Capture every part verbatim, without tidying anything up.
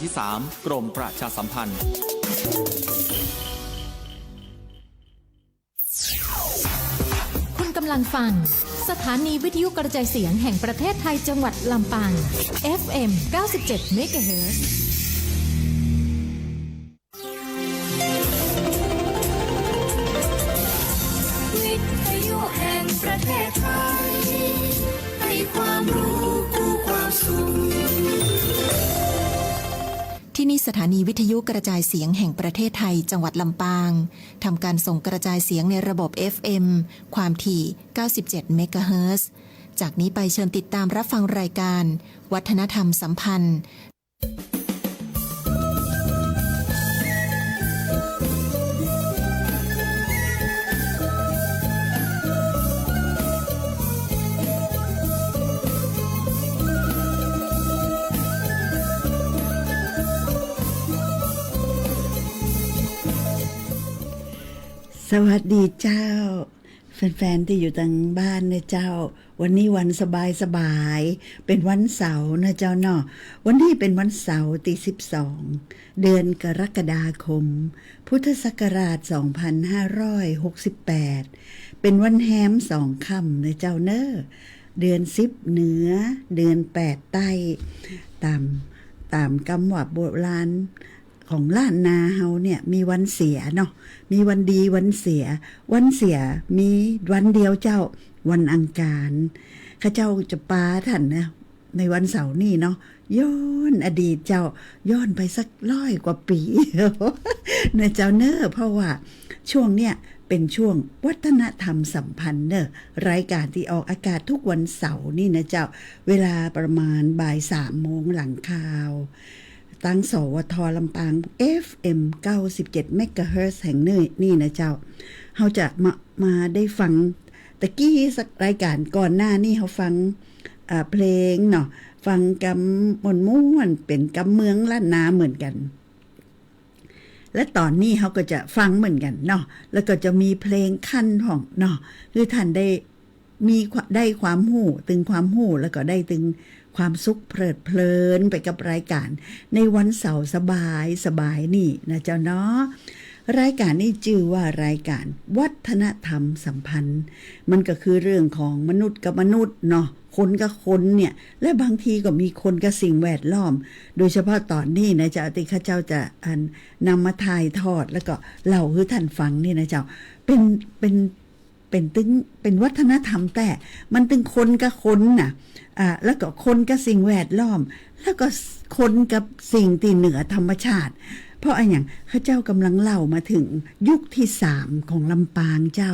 ที่สาม กรมประชาสัมพันธ์ คุณกำลังฟัง สถานีวิทยุกระจายเสียงแห่งประเทศไทย จังหวัดลำปาง เอฟเอ็ม เก้าสิบเจ็ด เมกะเฮิรตซ์ วิทยุแห่งประเทศไทย ให้ความรู้คู่ความสุข ที่นี่สถานีวิทยุกระจายเสียงแห่งประเทศไทย จังหวัดลำปาง ทำการส่งกระจายเสียงในระบบ เอฟเอ็ม ความถี่ เก้าสิบเจ็ด เมกะเฮิรตซ์ จากนี้ไปเชิญติดตามรับฟังรายการ วัฒนธรรมสัมพันธ์ สวัสดีเจ้า แฟนๆ ตี้อยู่ตางบ้านนะเจ้า วันนี้วันสบายๆ เป๋นวันเสาร์นะเจ้าเนาะ วันนี้เป๋นวันเสาร์ตี้ สิบสอง เดือนกรกฎาคม พุทธศักราช สองพันห้าร้อยหกสิบแปด เป๋นวันแฮมสองค่ำนะเจ้าเน้อ เดือนสิบเหนือ เดือนแปดใต้ ต๋าม ต๋ามกำว่าโบราณ ของล้านนาเฮาเนี่ยมีวันเสียเนาะ มีวันดีวันเสีย วันเสียมีวันเดียวเจ้า วันอังคาร ข้าเจ้าจะปาท่านนะ ในวันเสาร์นี้เนาะ ย้อนอดีตเจ้า ย้อนไปสักร้อยกว่าปี๋ นะเจ้าเน้อ เพราะว่าช่วงเนี้ยเป๋นช่วงวัฒนธรรมสัมพันธ์เน้อ รายการตี้ออกอากาศทุกวันเสาร์นี่นะเจ้า เวลาประมาณบ่ายสามโมงหลังข่าว ตาง สวท ลำปาง เอฟเอ็ม เก้าสิบเจ็ด เมกะเฮิรตซ์ แห่งนี้ นี่นะเจ้า เฮาจะมา มาได้ฟัง ตะกี้สักรายการก่อนหน้านี้เฮาฟัง อ่า เพลงเนาะ ฟังกำม่วนๆ เป๋นกำเมืองล้านนาเหมือนกั๋น และต๋อนนี้เฮาก็จะฟังเหมือนกั๋นเนาะ แล้วก็จะมีเพลงคั่นพ่องเนาะ หื้อท่านได้ มีความ ได้ความฮู้ ตึงความฮู้ แล้วก็ได้ตึงความสุขเพลิดเพลินไปกับรายการ ในวันเสาร์สบายสบายนี่นะเจ้าเนาะ รายการนี้จื้อว่ารายการวัฒนธรรมสัมพันธ์ มันก็คือเรื่องของมนุษย์กับมนุษย์เนาะ คนกับคนเนี่ย และบางทีก็มีคนกับสิ่งแวดล้อม โดยเฉพาะต๋อนนี้นะเจ้า ตี้ข้าเจ้าจะ อัน นำมาถ่ายทอด แล้วก็เล่าหื้อท่านฟังนี่นะเจ้า เป๋น เป๋น เป๋นตึง เป๋นวัฒนธรรมแต๊ มันตึงคนกับคนน่ะ อ่า แล้วก็คนกับสิ่งแวดล้อม แล้วก็คนกับสิ่งตี้เหนือธรรมชาติ เพราะอะหยัง ข้าเจ้ากำลังเล่ามาถึงยุคที่สามของลำปางเจ้า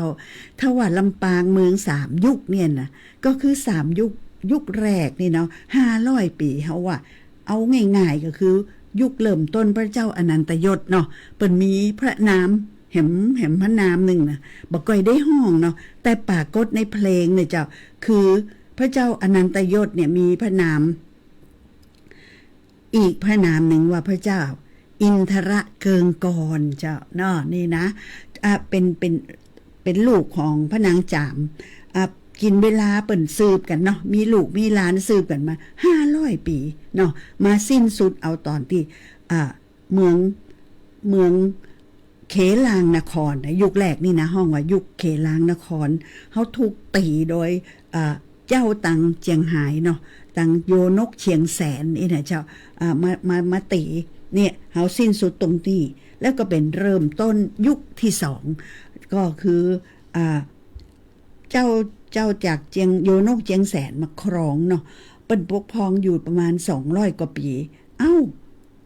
ถ้าว่าลำปางเมืองสามยุคเนี่ยนะ ก็คือสามยุค ยุคแรกนี่เนาะ ห้าร้อยปี๋ เฮาว่า เอาง่ายๆ ก็คือยุคเริ่มต้นพระเจ้าอนันตยศเนาะ เปิ้นมีพระนาม แหม แหมพระนามนึ่งนะ บ่ก่อยได้ฮ้องเนาะ แต่ปรากฏในเพลงเนี่ยเจ้า คือพระเจ้าอนันตยศเนี่ยมีพระนาม อีกพระนามนึ่งว่าพระเจ้าอินทรเกิงกรเจ้าเนาะ นี่นะ อ่ะ เป๋น เป๋น เป๋นลูกของพระนางจาม อ่ะ กิ๋นเวลาเปิ้นสืบกั๋นเนาะ มีลูกมีหลานสืบกั๋นมาห้าร้อยปี๋เนาะ มาสิ้นสุดเอาต๋อนตี้ อ่ะ เมือง เมืองเขลางนครนะ ยุคแรกนี่นะ ฮ้องว่ายุคเขลางนคร เฮาถูกตี๋โดย อ่า เจ้าตางเจียงฮายเนาะ ตางโยนกเชียงแสนนี่นะเจ้า อ่า มา มา มาตี๋ เนี่ย เฮาสิ้นสุดตรงตี้ แล้วก็เป๋นเริ่มต้นยุคที่สอง ก็คือ อ่า เจ้า เจ้าจากเจียง โยนกเจียงแสนมาครองเนาะ เปิ้นปกครองอยู่ประมาณสองร้อยกว่าปี๋ เอ้า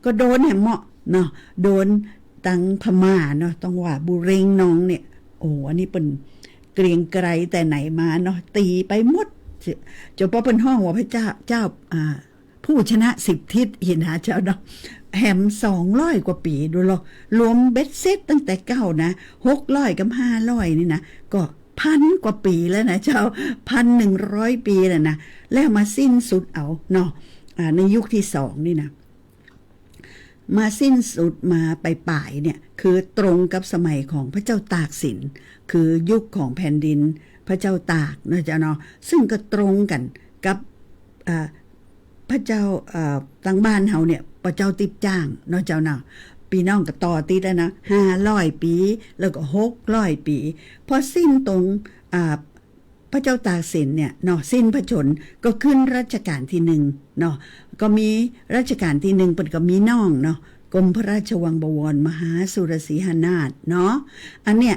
ก็โดนแหมเหมาะเนาะ โดนตางพม่าเนาะ ต้องว่าบุเรงนองเนี่ย โอ้ อันนี้เปิ้นเกรียงไกรแต่ไหนมาเนาะ ตี๋ไปหมด จนป้อเปิ้นฮ้องว่าพระเจ้า เจ้า อ่า ผู้ชนะสิบทิศ หั้นนะเจ้าเนาะ แหมสองร้อยกว่าปี๋ดูลอ รวมเบ็ดเสร็จตั้งแต่เก๊านะ หกร้อยกับห้าร้อยนี่นะ ก็พันกว่าปี๋แล้วนะเจ้า พันหนึ่งร้อยปี๋แล้วนะ แล้วมาสิ้นสุดเอาเนาะ อ่า ในยุคที่สองนี่นะ มาสิ้นสุดมาปลายๆ เนี่ย คือตรงกับสมัยของพระเจ้าตากสิน คือยุคของแผ่นดินพระเจ้าตากนะเจ้าเนาะ ซึ่งก็ตรงกั๋นกับ อ่า พ ข้าเจ้า เอ่อ ตังบ้านเฮาเนี่ย ป้อเจ้าติ๊บจ้างเนาะเจ้าเนาะ ปี้น้องก็ต่อติดแล้วนะ ห้าร้อยปี๋ แล้วก็หกร้อยปี๋ พอสิ้นตรง อ่า พระเจ้าตากสินเนี่ยเนาะ สิ้นพระชนม์ ก็ขึ้นรัชกาลตี้หนึ่งเนาะ ก็มีรัชกาลตี้หนึ่ง เปิ้นก็มีน้องเนาะ กรมพระราชวังบวรมหาสุรสีหนาถเนาะ อันเนี่ย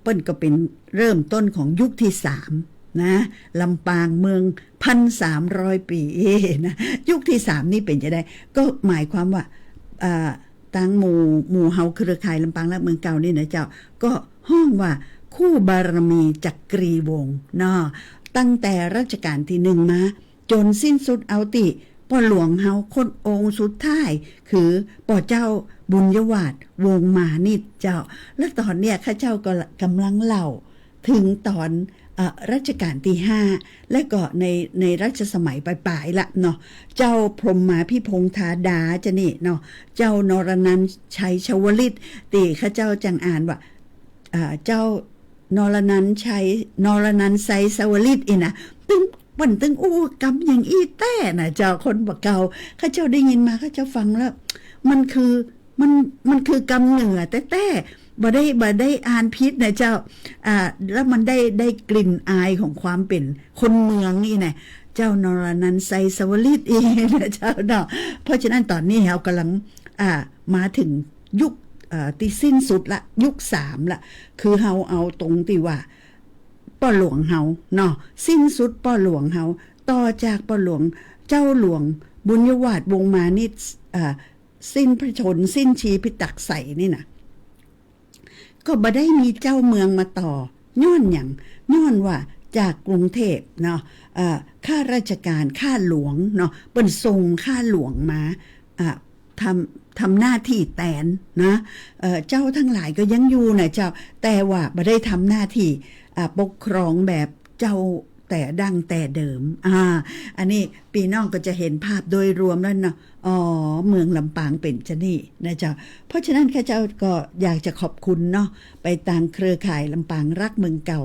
เปิ้นก็เป๋นเริ่มต้นของยุคตี้สามนะ ลำปางเมืองพันสามร้อยปี๋นะ ยุคตี้สามนี่เป๋นจะใด ก็หมายความว่า อ่า ตังหมู่ หมู่เฮาเครือข่ายลำปางรักเมืองเก่านี่นะเจ้า ก็ฮ้องว่าคู่บารมีจักรีวงศ์เนาะ ตั้งแต่รัชกาลตี้หนึ่งมา จ๋นสิ้นสุดเอาตี้ป้อหลวงเฮาคนองค์สุดท้าย คือป้อเจ้าบุญยวาทวงศ์มานิตรเจ้า และต๋อนเนี่ยข้าเจ้าก็ก่ำลังเล่าเถิงต๋อน เอ่อ รัชกาลตี้ห้า และก็ใน ในรัชสมัยป๋ายๆ ละเนาะ เจ้าพรหมาภิพงธาดาจะนี่เนาะ เจ้านรนันท์ชัยชวลิต ตี้ข้าเจ้าจั่งอ่านว่า อ่า เจ้านรนันท์ชัย นรนันท์ชัยชวลิตอี้นะ ตึง เปิ้นตึงอู้กำอย่างอี้แต๊นะเจ้า คนบ่าเก่า ข้าเจ้าได้ยินมา ข้าเจ้าฟังแล้ว มันคือ มัน มันคือกำเหนือแต๊ๆ บ่ได้ บ่ได้อ่านผิดนะเจ้า อ่า แล้วมันได้ ได้กลิ่นอายของความเป๋นคนเมืองอี้นะ เจ้านรนันท์ชัยชวลิตอี้นะเจ้าเนาะ เพราะฉะนั้นต๋อนนี้เฮาก่ำลัง อ่า มาเถิงยุค เอ่อ ตี้สิ้นสุดละ ยุคสามละ คือเฮาเอาตรงตี้ว่า ป้อหลวงเฮาเนาะ สิ้นสุดป้อหลวงเฮา ต่อจากป้อหลวง เจ้าหลวงบุญยวาทวงศ์มานิตร อ่า สิ้นพระชนม์ สิ้นชีพที่ตักใสนี่นะ ก็บ่ได้มีเจ้าเมืองมาต่อ ย้อนหยัง ย้อนว่าจากกรุงเทพเนาะ เอ่อ ข้าราชการ ข้าหลวงเนาะ เปิ้นส่งข้าหลวงมา อ่า ทำ ทำหน้าตี้แตนนะ เอ่อ เจ้าตังหลายก็ยังอยู่นะเจ้า แต่ว่าบ่ได้ทำหน้าตี้ อ่า ปกครองแบบเจ้าแต่ดั้งแต่เดิม อ่า อันนี้ปี้น้องก็จะหันภาพโดยรวมแล้วเนาะ อ๋อ เมืองลำปางเป๋นจะนี่นะเจ้า เพราะฉะนั้นข้าเจ้าก็อยากจะขอบคุณเนาะ ไปตางเครือข่ายลำปางรักเมืองเก่า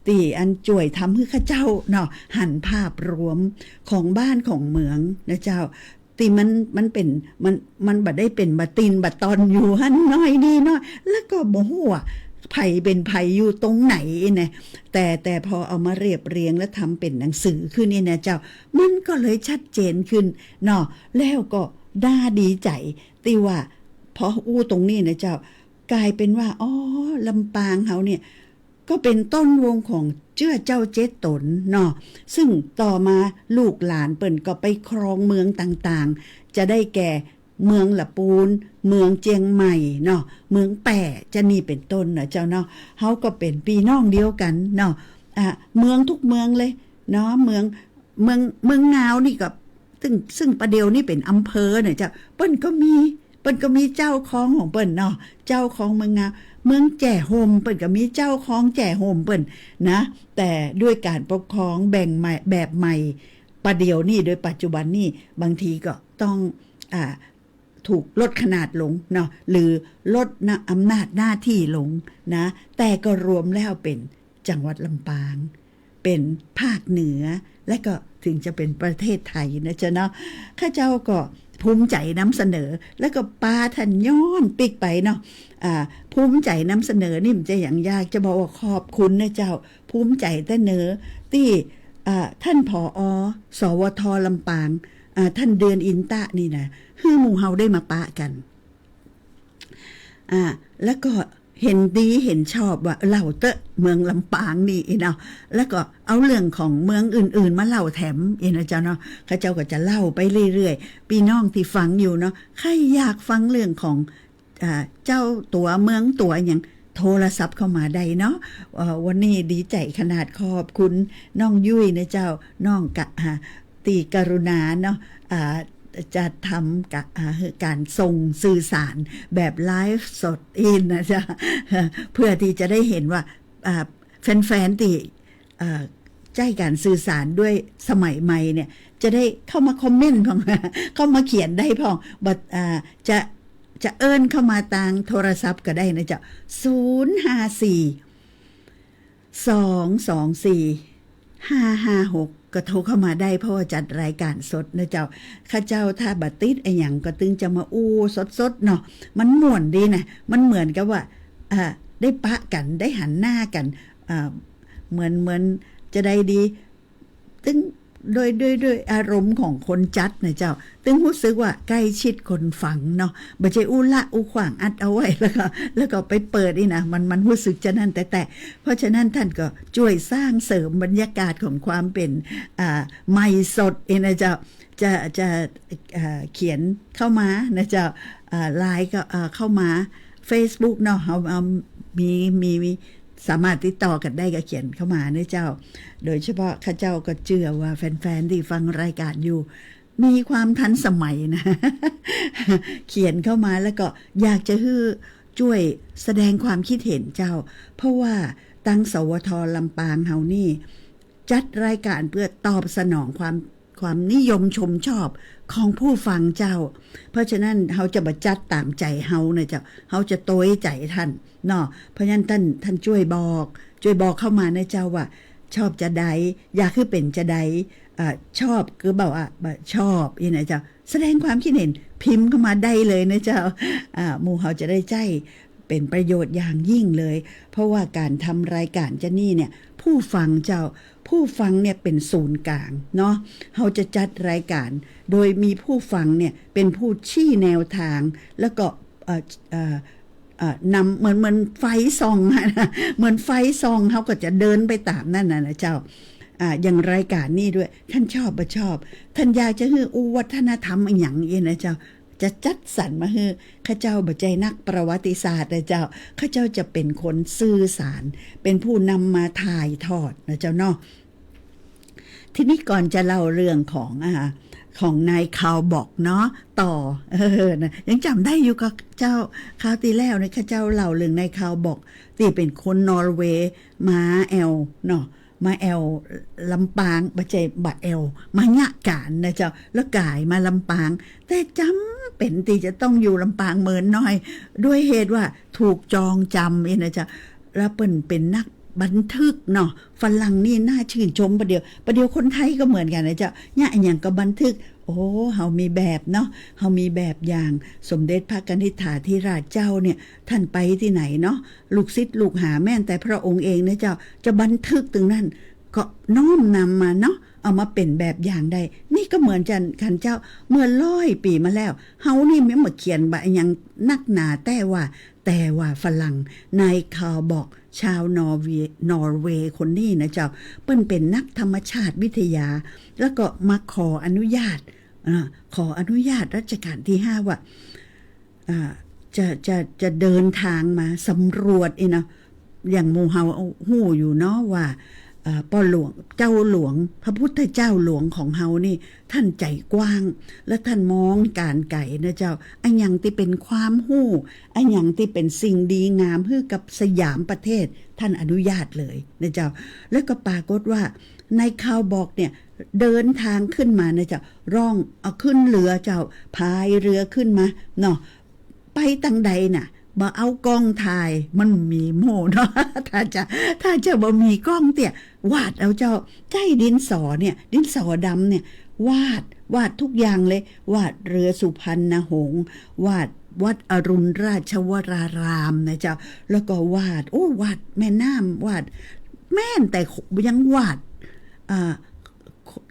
ตี้อันจ้วยทำหื้อข้าเจ้าเนาะ หันภาพรวมของบ้านของเมืองนะเจ้า ตี้มัน มันเป๋น มัน มันบ่ได้เป๋นบ่าตินบ่าตอนอยู่หั้นน้อยนี่เนาะ แล้วก็บ่ฮู้ว่าใผเป๋นใผอยู่ตรงไหนนะ แต่ แต่พอเอามาเรียบเรียงและทำเป๋นหนังสือขึ้นนี่นะเจ้า มันก็เลยชัดเจนขึ้นเนาะ แล้วก็น่าดีใจ๋ตี้ว่า พออู้ตรงนี้นะเจ้า ก๋ายเป๋นว่า อ๋อ ลำปางเฮาเนี่ย ก็เป๋นต้นวงของเจื้อเจ้าเจ็ดต๋นเนาะ ซึ่งต่อมาลูกหลานเปิ้นก็ไปครองเมืองต่างๆ จะได้แก่เมืองละปูน เมืองเจียงใหม่เนาะ เมืองแป้ จะนี่เป๋นต้นนะเจ้าเนาะ เฮาก็เป๋นปี้น้องเดียวกั๋นเนาะ อ่ะ เมืองทุกเมืองเลยเนาะ เมือง เมือง เมืองงาวนี่ก็ ซึ่ง ซึ่งปะเดี่ยวนี่เป๋นอำเภอเนี่ยเจ้า เปิ้นก็มี เปิ้นก็มีเจ้าคองของเปิ้นเนาะ เจ้าคองเมืองงาว เมืองแจ้ห่ม เปิ้นก็มีเจ้าคองแจ้ห่มเปิ้นนะ แต่ด้วยก๋านปกครองแบ่งใหม่ แบบใหม่ ปะเดี่ยวนี่ โดยปัจจุบันนี่ บางทีก็ต้อง อ่า ถูกลดขนาดลงเนาะ หรือลดนะ อำนาจหน้าตี้ลงนะ แต่ก็รวมแล้วเป๋นจังหวัดลำปาง เป๋นภาคเหนือ และก็ถึงจะเป๋นประเทศไทยนะเจ้าเนาะ ข้าเจ้าก็ภูมิใจ๋นำเสนอ แล้วก็ปาท่านย้อนปิ๊กไปเนาะ อ่า ภูมิใจ๋นำเสนอนี่มันจะอย่างยาก จะบอกว่าขอบคุณนะเจ้า ภูมิใจ๋แต๊เนอ ตี้ อ่า ท่าน ผอ สวท ลำปาง อ่า ท่านเดือนอินตะนี่นะ หื้อหมู่เฮาได้มาปะกั๋น อ่า แล้วก็หันดีหันชอบว่าเล่าเต๊อะเมืองลำปางนี่อี้เนาะ แล้วก็เอาเรื่องของเมืองอื่นๆ มาเล่าแถมอี้นะเจ้าเนาะ ข้าเจ้าก็จะเล่าไปเรื่อยๆ ปี้น้องตี้ฟังอยู่เนาะ ใค่อยากฟังเรื่องของ อ่า เจ้าตั๋วเมืองตั๋วหยัง โทรศัพท์เข้ามาได้เนาะ เอ่อ วันนี้ดีใจ๋ขนาด ขอบคุณน้องยุ้ยนะเจ้า น้องกะ อ่า ตี้กรุณาเนาะ อ่า จัดทำกะ อ่า ก๋านส่งสื่อสารแบบไลฟ์สดอี้นะเจ้า เพื่อตี้จะได้หันว่า อ่า แฟนๆ ตี้ เอ่อ ใจ๊ก๋านสื่อสารด้วยสมัยใหม่เนี่ย จะได้เข้ามาคอมเมนต์พ่อง เข้ามาเขียนได้พ่อง บัด อ่า จะ จะเอิ้นเข้ามาตางโทรศัพท์ก็ได้นะเจ้า ศูนย์ห้าสี่ สองสองสี่ ห้าห้าหก ก็โทรเข้ามาได้ เพราะว่าจัดรายการสดนะเจ้า ข้าเจ้าถ้าบ่ติดอะหยังก็ตึงจะมาอู้สดๆ เนาะ มันม่วนดีนะ มันเหมือนกับว่า อ่า ได้ปะกั๋น ได้หันหน้ากั๋น อ่า เหมือน เหมือนจะได้ดี ตึงโดย โดย โดยอารมณ์ของคนจัดนะเจ้า ตึงฮู้สึกว่าใกล้ชิดคนฟังเนาะ บ่ใจ้อู้ละอู้ขว้างอัดเอาไว้ แล้วก็ แล้วก็ไปเปิดอี้นะ มัน มันฮู้สึกจะนั่นแต๊ๆ เพราะฉะนั้นต้านก็จ้วยสร้างเสริมบรรยากาศของความเป๋น อ่า ไมค์สดอี้นะเจ้า จะ จะ อ่า เขียนเข้ามานะเจ้า อ่า ไลน์ก็ อ่า เข้ามา เฟซบุ๊กเนาะ เฮา เฮามี มี มี สามารถติดต่อกั๋นได้ก็เขียนเข้ามานะเจ้า โดยเฉพาะข้าเจ้าก็เจื้อว่าแฟนๆ ตี้ฟังรายการอยู่ มีความทันสมัยนะ เขียนเข้ามาแล้วก็อยากจะหื้อจ้วยแสดงความคิดเห็นเจ้า เพราะว่าตัง สวท ลำปางเฮานี่ จัดรายการเพื่อตอบสนองความ ความนิยมชมชอบของผู้ฟังเจ้า เพราะฉะนั้นเฮาจะบ่จัดต๋ามใจ๋เฮานะเจ้า เฮาจะโตยใจ๋ต้านเนาะ เพราะฉะนั้นต้าน ต้านจ้วยบอก จ้วยบอกเข้ามานะเจ้าว่า ชอบจะใด อยากหื้อเป๋นจะใด อ่า ชอบก็บอกว่า บ่ชอบอี้นะเจ้า แสดงความคิดเห็นพิมพ์เข้ามาได้เลยนะเจ้า อ่า หมู่เฮาจะได้ใจ๊ เป๋นประโยชน์อย่างยิ่งเลย เพราะว่าก๋านทำรายการจะนี่เนี่ย ผู้ฟังเจ้า ผู้ฟังเนี่ยเป๋นศูนย์กลางเนาะ เฮาจะจัดรายการ โดยมีผู้ฟังเนี่ยเป๋นผู้ชี้แนวทาง แล้วก็ เอ่อ เอ่อ เอ่อ นำ เหมือน เหมือนไฟส่องอะนะ เหมือนไฟส่อง เฮาก็จะเดินไปต๋ามนั้นน่ะนะเจ้า อ่า อย่างรายการนี่ด้วย ต้านชอบบ่ชอบ ต้านอยากจะหื้ออู้วัฒนธรรมอะหยังอี้นะเจ้า จะจัดสรรมาหื้อ ข้าเจ้าบ่ใจ้นักประวัติศาสตร์นะเจ้า ข้าเจ้าจะเป๋นคนสื่อสาร เป๋นผู้นำมาถ่ายทอดนะเจ้าเนาะ ทีนี้ก่อนจะเล่าเรื่องของ อ่า ของนายคาร์ล บอกเนาะ ต่อ เออ นะ ยังจ๋ำได้อยู่ก่อเจ้า คราวตี้แล้วเนี่ย ข้าเจ้าเล่าเรื่องนายคาร์ล บอก ตี้เป๋นคนนอร์เวย์ มาแอ่วเนาะ มาแอ่วลำปาง บ่ใจ้ บ่แอ่ว มาเยียะก๋านนะเจ้า แล้วก๋ายมาลำปาง แต่จ๋ำเป๋นตี้จะต้องอยู่ลำปางเมินน้อย ด้วยเหตุว่าถูกจองจำอี้นะเจ้า แล้วเปิ้นเป๋นนักบันทึกเนาะ ฝรั่งนี่น่าชื่นชมประเดี๋ยว ประเดี๋ยวคนไทยก็เหมือนกั๋นนะเจ้า เยียะอะหยังก็บันทึก โอ้ เฮามีแบบเนาะ เฮามีแบบอย่าง สมเด็จพระกนิษฐาธิราชเจ้าเนี่ย ต้านไปตี้ไหนเนาะ ลูกศิษย์ลูกหาแม้แต่พระองค์เองนะเจ้า จะบันทึกตึงนั้น ก็น้อมนำมาเนาะ เอามาเป๋นแบบอย่างได้ นี่ก็เหมือนกั๋นเจ้า เมื่อร้อยปี๋มาแล้ว เฮานี่แม่นบ่เขียนบ่อะหยังนักหนา แต่ว่า แต่ว่าฝรั่ง นายคาร์ล บอก ชาวนอร์เวย์ นอร์เวย์คนนี้นะเจ้า เปิ้นเป๋นนักธรรมชาติวิทยา แล้วก็มาขออนุญาต อ่า ขออนุญาตรัชกาลตี้ห้าว่า อ่า จะ จะ จะเดินทางมาสำรวจอี้เนาะ อย่างหมู่เฮาฮู้อยู่เนาะว่า เอ่อ ป้อหลวง เจ้าหลวง พระพุทธเจ้าหลวงของเฮานี่ ต้านใจ๋กว้าง และต้านมองก๋านไก๋นะเจ้า อะหยังตี้เป๋นความฮู้ อะหยังตี้เป๋นสิ่งดีงามหื้อกับสยามประเทศ ต้านอนุญาตเลยนะเจ้า แล้วก็ปรากฏว่า นายคาร์ล บอกเนี่ย เดินทางขึ้นมานะเจ้า ล่อง เอาขึ้นเฮือเจ้า พายเฮือขึ้นมาเนาะ ไปตางใดน่ะ บ่เอากล้องถ่าย มันมีโม้เนาะ ถ้าจะ ถ้าจะบ่มีกล้องเตี้ย วาดเอาเจ้า ใจ๊ดินสอเนี่ย ดินสอดำเนี่ย วาด วาดทุกอย่างเลย วาดเฮือสุพรรณหงส์ วาดวัดอรุณราชวรารามนะเจ้า แล้วก็วาด โอ้ วาดแม่น้ำ วาด แม้นแต่ยังวาด อ่า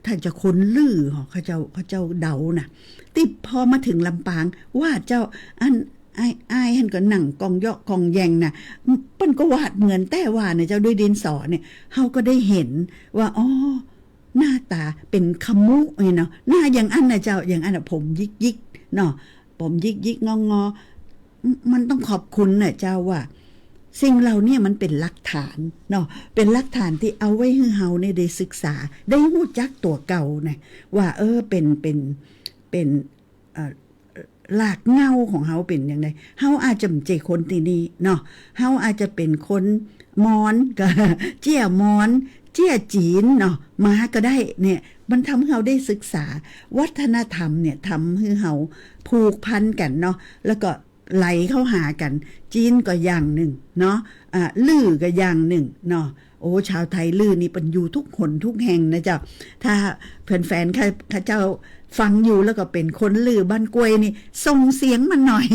ถ้าจะคนลือหรอ เขาเจ้า เขาเจ้าเดานะ ตี้พอมาเถิงลำปาง วาดเจ้า อัน อ้าย อ้ายหั้นก็นั่งก่องเยาะก่องแยงนะ เปิ้นก็วาดเหมือนแต่ว่านะเจ้า ด้วยดินสอเนี่ย เฮาก็ได้หันว่า อ๋อ หน้าต๋าเป๋นขมุนี่เนาะ หน้าอย่างอั้นนะเจ้า อย่างอั้นน่ะ ผมหยิกๆ เนาะ ผมหยิกๆ งอๆ มันต้องขอบคุณนะเจ้าว่า สิ่งเหล่านี้มันเป๋นหลักฐานเนาะ เป๋นหลักฐานตี้เอาไว้หื้อเฮาเนี่ยได้ศึกษา ได้ฮู้จักตั๋วเก่านะ ว่า เออ เป๋น เป๋น เป๋น เอ่อ รากเหง้าของเฮาเป๋นอย่างใด เฮาอาจจะบ่ใจ้คนตี้นี่เนาะ เฮาอาจจะเป๋นคนมอญ ก็ เจี้ยมอญ เจี้ยจีนเนาะ มาก็ได้เนี่ย มันทำให้เฮาได้ศึกษา วัฒนธรรมเนี่ยทำให้เฮาผูกพันกั๋นเนาะ แล้วก็ ไหลเข้าหากั๋น จีนก็อย่างนึ่งเนาะ อ่า ลู่ก็อย่างนึ่งเนาะ โอ้ ชาวไทยลู่นี่เปิ้นอยู่ทุกหนทุกแห่งนะเจ้า ถ้าแฟนๆ ข้า ข้าเจ้าฟังอยู่แล้วก็เป๋นคนลู่บ้านกล้วยนี่ ส่งเสียงมาหน่อย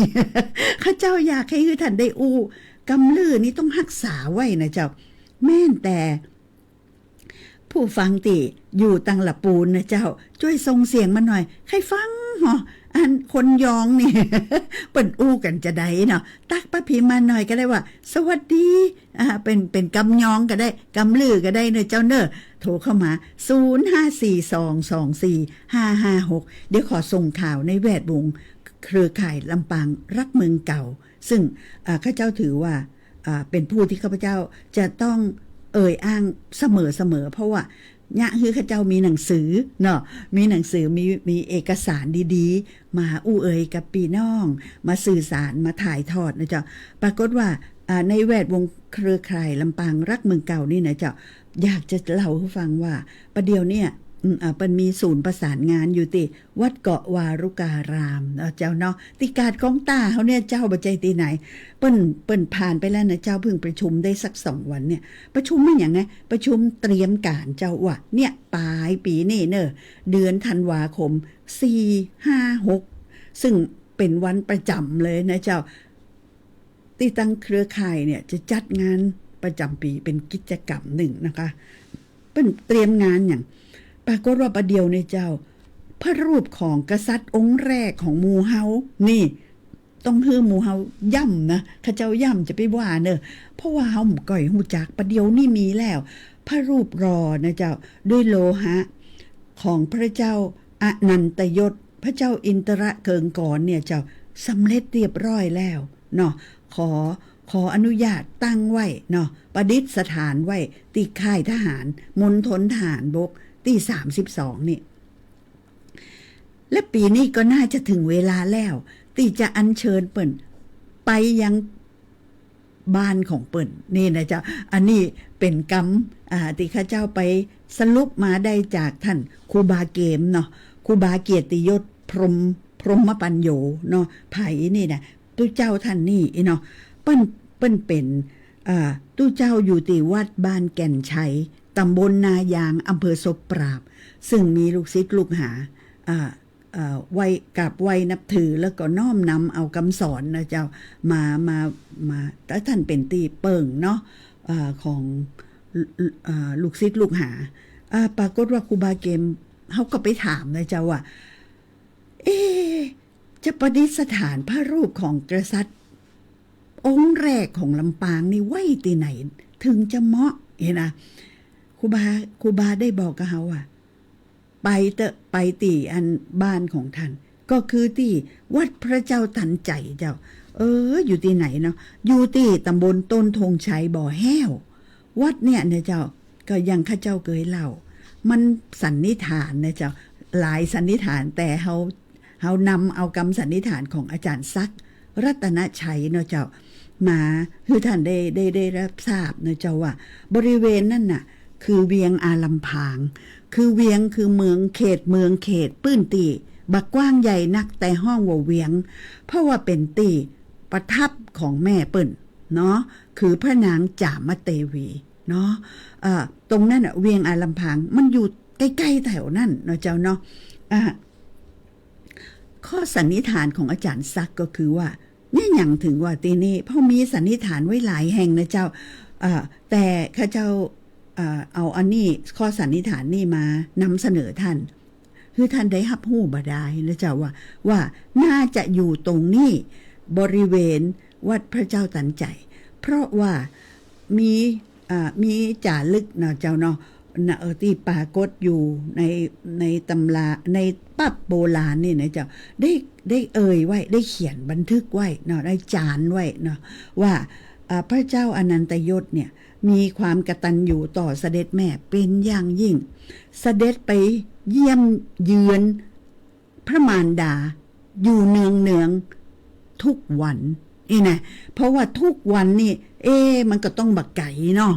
ข้าเจ้าอยากหื้อหื้อท่านได้อู้ กำลู่นี่ต้องฮักษาไว้นะเจ้า แม่นแต่ ผู้ฟังตี้อยู่ตังหละปูนนะเจ้า จ้วยส่งเสียงมาหน่อย ใค่ฟังเหาะ อันคนยองนี่ เปิ้นอู้กั๋นจาใดเนาะ ตั๊กป้าพิมพ์มาหน่อยก็ได้ว่า สวัสดี อ่า เป๋น เป๋นกำยองก็ได้ กำลู่ก็ได้เนอะเจ้าเนอะ โทรเข้ามา ศูนย์ห้าสี่สองสองสี่ห้าห้าหก เดี๋ยวขอส่งข่าวในแวดวงเครือข่ายลำปางรักเมืองเก่า ซึ่ง อ่า ข้าเจ้าถือว่า อ่า เป๋นผู้ที่ข้าพเจ้าจะต้องเอ่ยอ้างเสมอๆ เพราะว่าเยียะหื้อข้าเจ้ามีหนังสือเนาะ มีหนังสือ มี มีเอกสารดีๆ มาอู้เอ่ยกับปี้น้อง มาสื่อสาร มาถ่ายทอดนะเจ้า ปรากฏว่า อ่า ในแวดวงเครือข่ายลำปางรักเมืองเก่านี่นะเจ้า อยากจะเล่าหื้อฟังว่า ประเดี๋ยวเนี่ย อืม อ่า เปิ้นมีศูนย์ประสานงานอยู่ตี้ วัดเกาะวารุการามเนาะเจ้าเนาะ ตี้กาดของต้าเฮาเนี่ยเจ้า บ่ใจ้ตี้ไหน เปิ้น เปิ้นผ่านไปแล้วนะเจ้า เพิ่งประชุมได้สักสองวันเนี่ย ประชุมเรื่องหยังนะ ประชุมเตรียมก๋านเจ้าว่า เนี่ย ป๋ายปี๋นี้เน่อ เดือนธันวาคม สี่ ห้า หก ซึ่งเป๋นวันประจ๋ำเลยนะเจ้า ตี้ตังเครือข่ายเนี่ยจะจัดงานประจ๋ำปี๋เป๋นกิจกรรมนึ่งนะคะ เปิ้นเตรียมงานหยัง ปรากฏว่าประเดี๋ยวเนี่ยเจ้า พระรูปของกษัตริย์องค์แรกของหมู่เฮานี่ ต้องหื้อหมู่เฮาย้ำนะ ข้าเจ้าย้ำจะไปว่าเน่อ เพราะว่าเฮาบ่ก้อยฮู้จัก ประเดี๋ยวนี้มีแล้ว พระรูปหล่อนะเจ้า ด้วยโลหะของพระเจ้าอนันตยศ พระเจ้าอินทรเกิงกรเนี่ยเจ้า สำเร็จเรียบร้อยแล้วเนาะ ขอ ขออนุญาตตั้งไว้เนาะ ประดิษฐานไว้ตี้ค่ายทหาร มณฑลทหารบกตี้ สามสิบสอง นี่ และปี๋นี้ก็น่าจะเถิงเวลาแล้ว ตี้จะอัญเชิญเปิ้นไปยังบ้านของเปิ้น นี่นะเจ้า อันนี้เป๋นกำ อ่า ตี้ข้าเจ้าไปสรุปมาได้จากท่านครูบาเกมเนาะ ครูบาเกียรติยศ พรหม พรหมปัญโญเนาะ ไผนี่นะ ตุ๊เจ้าท่านนี่อี้เนาะ เปิ้น เปิ้นเป๋น อ่า ตุ๊เจ้าอยู่ตี้วัดบ้านแก่นชัย ตำบลนายาง อำเภอศพปราบ ซึ่งมีลูกศิษย์ลูกหา อ่า เอ่อ ไหว้ กราบไหว้นับถือ แล้วก็น้อมนำเอากำสอนนะเจ้า มา มา มา แล้วท่านเป๋นตี้เปิ่งเนาะ อ่า ของ อ่า ลูกศิษย์ลูกหา อ่า ปรากฏว่าครูบาเกม เฮาก็ไปถามนะเจ้าว่า เอ๊ะ จะประดิษฐานพระรูปของกษัตริย์องค์แรกของลำปางนี่ไว้ตี้ไหน เถิงจะเหมาะ หันนะ ครูบา ครูบาได้บอกกับเฮาว่า ไปเถอะ ไปตี้อันบ้านของท่าน ก็คือตี้วัดพระเจ้าตันใจ๋เจ้า เออ อยู่ตี้ไหนเนาะ อยู่ตี้ตำบลต้นธงชัยบ่อแห้ว วัดเนี่ยนะเจ้า ก็อย่างข้าเจ้าเกยเล่า มันสันนิษฐานนะเจ้า หลายสันนิษฐาน แต่เฮา เฮานำเอากำสันนิษฐานของอาจ๋ารย์ศักดิ์ รัตนชัยเนาะเจ้า มาหื้อท่านได้ ได้ ได้รับทราบเนาะเจ้าว่า บริเวณนั่นน่ะ คือเวียงอาลำพาง คือเวียง คือเมือง เขตเมือง เขตปื้นตี้บ่กว้างใหญ่นัก แต่ฮ้องว่าเวียง เพราะว่าเป๋นตี้ประทับของแม่เปิ้นเนาะ คือพระนางจามเตวีเนาะ เอ่อ ตรงนั้นน่ะ เวียงอาลำพาง มันอยู่ใก้ๆ แถวนั้นเนาะเจ้าเนาะ อ่า ข้อสันนิษฐานของอาจ๋ารย์ศักดิ์ก็คือว่า เนี่ยหยังเถิงว่าตี้นี่ เพราะมีสันนิษฐานไว้หลายแห่งนะเจ้า เอ่อ แต่ข้าเจ้า เอ่อ เอาอันนี้ ข้อสันนิษฐานนี่มานำเสนอท่าน หื้อท่านได้ฮับฮู้บ่ดายนะเจ้าว่า ว่าน่าจะอยู่ตรงนี้ บริเวณวัดพระเจ้าตันใจ๋ เพราะว่ามี อ่า มีจ๋ารึกเนาะเจ้าเนาะ นะ เอ่อ ตี้ปรากฏอยู่ใน ในตำรา ในปั๊บโบราณนี่นะเจ้า ได้ ได้เอ่ยไว้ ได้เขียนบันทึกไว้เนาะ ได้จารไว้เนาะ ว่า อ่า พระเจ้าอนันตยศเนี่ย มีความกตัญญูต่อเสด็จแม่เป็นอย่างยิ่ง เสด็จไปเยี่ยมเยือน พระมารดาอยู่เนืองๆ ทุกวัน นี่นะ เพราะว่าทุกวันนี่ เอ๊ะ มันก็ต้องบ่ไก๋เนาะ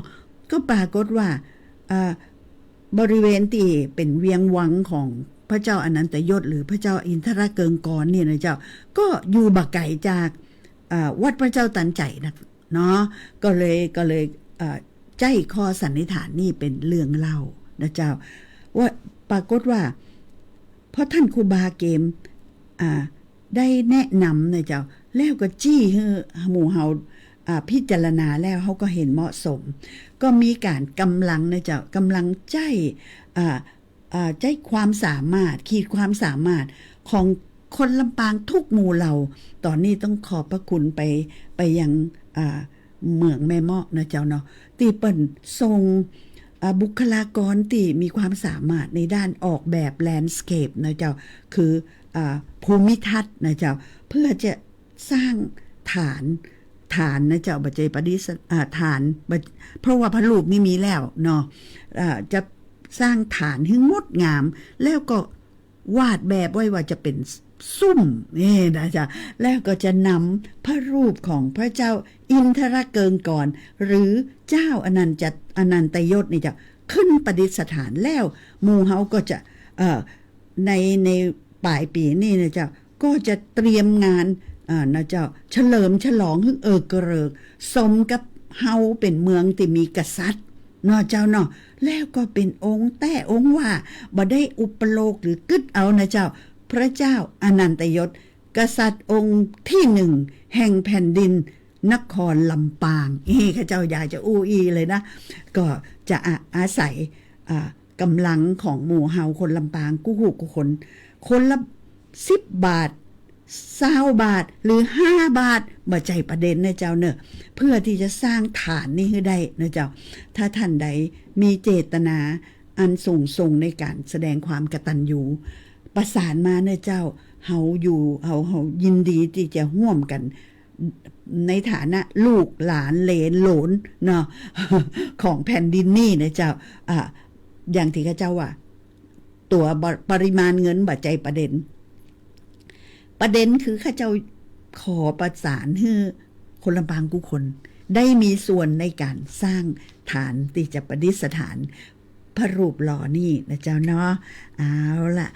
ก็ปรากฏว่า เอ่อ บริเวณตี้เป๋นเวียงวังของพระเจ้าอนันตยศ หรือพระเจ้าอินทรเกิงกรเนี่ยนะเจ้า ก็อยู่บ่ไก๋จาก อ่า วัดพระเจ้าตันใจ๋นะเนาะ ก็เลย ก็เลย อ่า ใจ๊ข้อสันนิษฐานนี่เป๋นเรื่องเล่านะเจ้า ว่าปรากฏว่า เพราะต้านครูบาเกม อ่า ได้แนะนำนะเจ้า แล้วก็จี้หื้อหมู่เฮา อ่า พิจารณาแล้วเฮาก็เห็นเหมาะสม ก็มีก๋านกำลังนะเจ้า กำลังใจ๊ อ่า อ่า ใจ๊ความสามารถ ขีดความสามารถของคนลำปางกู้หมู่เหล่า ต๋อนนี้ต้องขอบพระคุณไป ไปยัง อ่า เหมืองแม่เมาะนะเจ้าเนาะ ตี้เปิ้นส่ง อ่า บุคลากรตี้มีความสามารถในด้านออกแบบแลนด์สเคปนะเจ้า คือ อ่า ภูมิทัศน์นะเจ้า เพื่อจะสร้างฐาน ฐานนะเจ้า บ่ใจ้ประดิษฐาน อ่า ฐาน บ่ เพราะว่าพระรูปนี่มีแล้วเนาะ อ่า จะสร้างฐานหื้องดงาม แล้วก็ วาดแบบไว้ว่าจะเป๋นซุ่ม นี่นะเจ้า แล้วก็จะนำพระรูปของพระเจ้าอินทรเกิงกร หรือเจ้าอนันจะ อนันตยศนี่เจ้า ขึ้นประดิษฐาน แล้วหมู่เฮาก็จะ เอ่อ ใน ในป๋ายปี๋นี่นะเจ้า ก็จะเตรียมงาน อ่า นะเจ้า เฉลิมฉลองหื้อเอิกเกริก สมกับเฮาเป๋นเมืองตี้มีกษัตริย์ เนาะเจ้าเนาะ แล้วก็เป๋นองค์แต๊องค์ว่า บ่ได้อุปโลกน์หรือกึ๊ดเอานะเจ้า พระเจ้าอนันตยศ กษัตริย์องค์ตี้หนึ่งแห่งแผ่นดินนครลำปาง เอ้ ข้าเจ้าอยากจะอู้อี้เลยนะ ก็จะอา อาศัย อ่า ก๋ำลังของหมู่เฮาคนลำปางกู้ กู้คน คนละสิบบาท ซาวบาท หรือห้าบาท บ่ใจ้ประเด็นนะเจ้าเนอะ เพื่อตี้จะสร้างฐานนี้หื้อได้นะเจ้า ถ้าต้านใดมีเจตนาอันสูงส่งในก๋านแสดงความกตัญญู ประสานมาเนอะเจ้า เฮาอยู่ เฮา เฮายินดีตี้จะฮ่วมกั๋น ในฐานะลูกหลานเหลนโหลนเนาะ ของแผ่นดินนี่นะเจ้า อ่า อย่างตี้ข้าเจ้าว่า ตั๋วบ่ ปริมาณเงินบ่ใจ้ประเด็น ประเด็นคือข้าเจ้าขอประสานหื้อคนลำปางกู้คน ได้มีส่วนในก๋านสร้างฐานตี้จะประดิษฐานพระรูปหล่อนี่นะเจ้าเนาะ เอาละ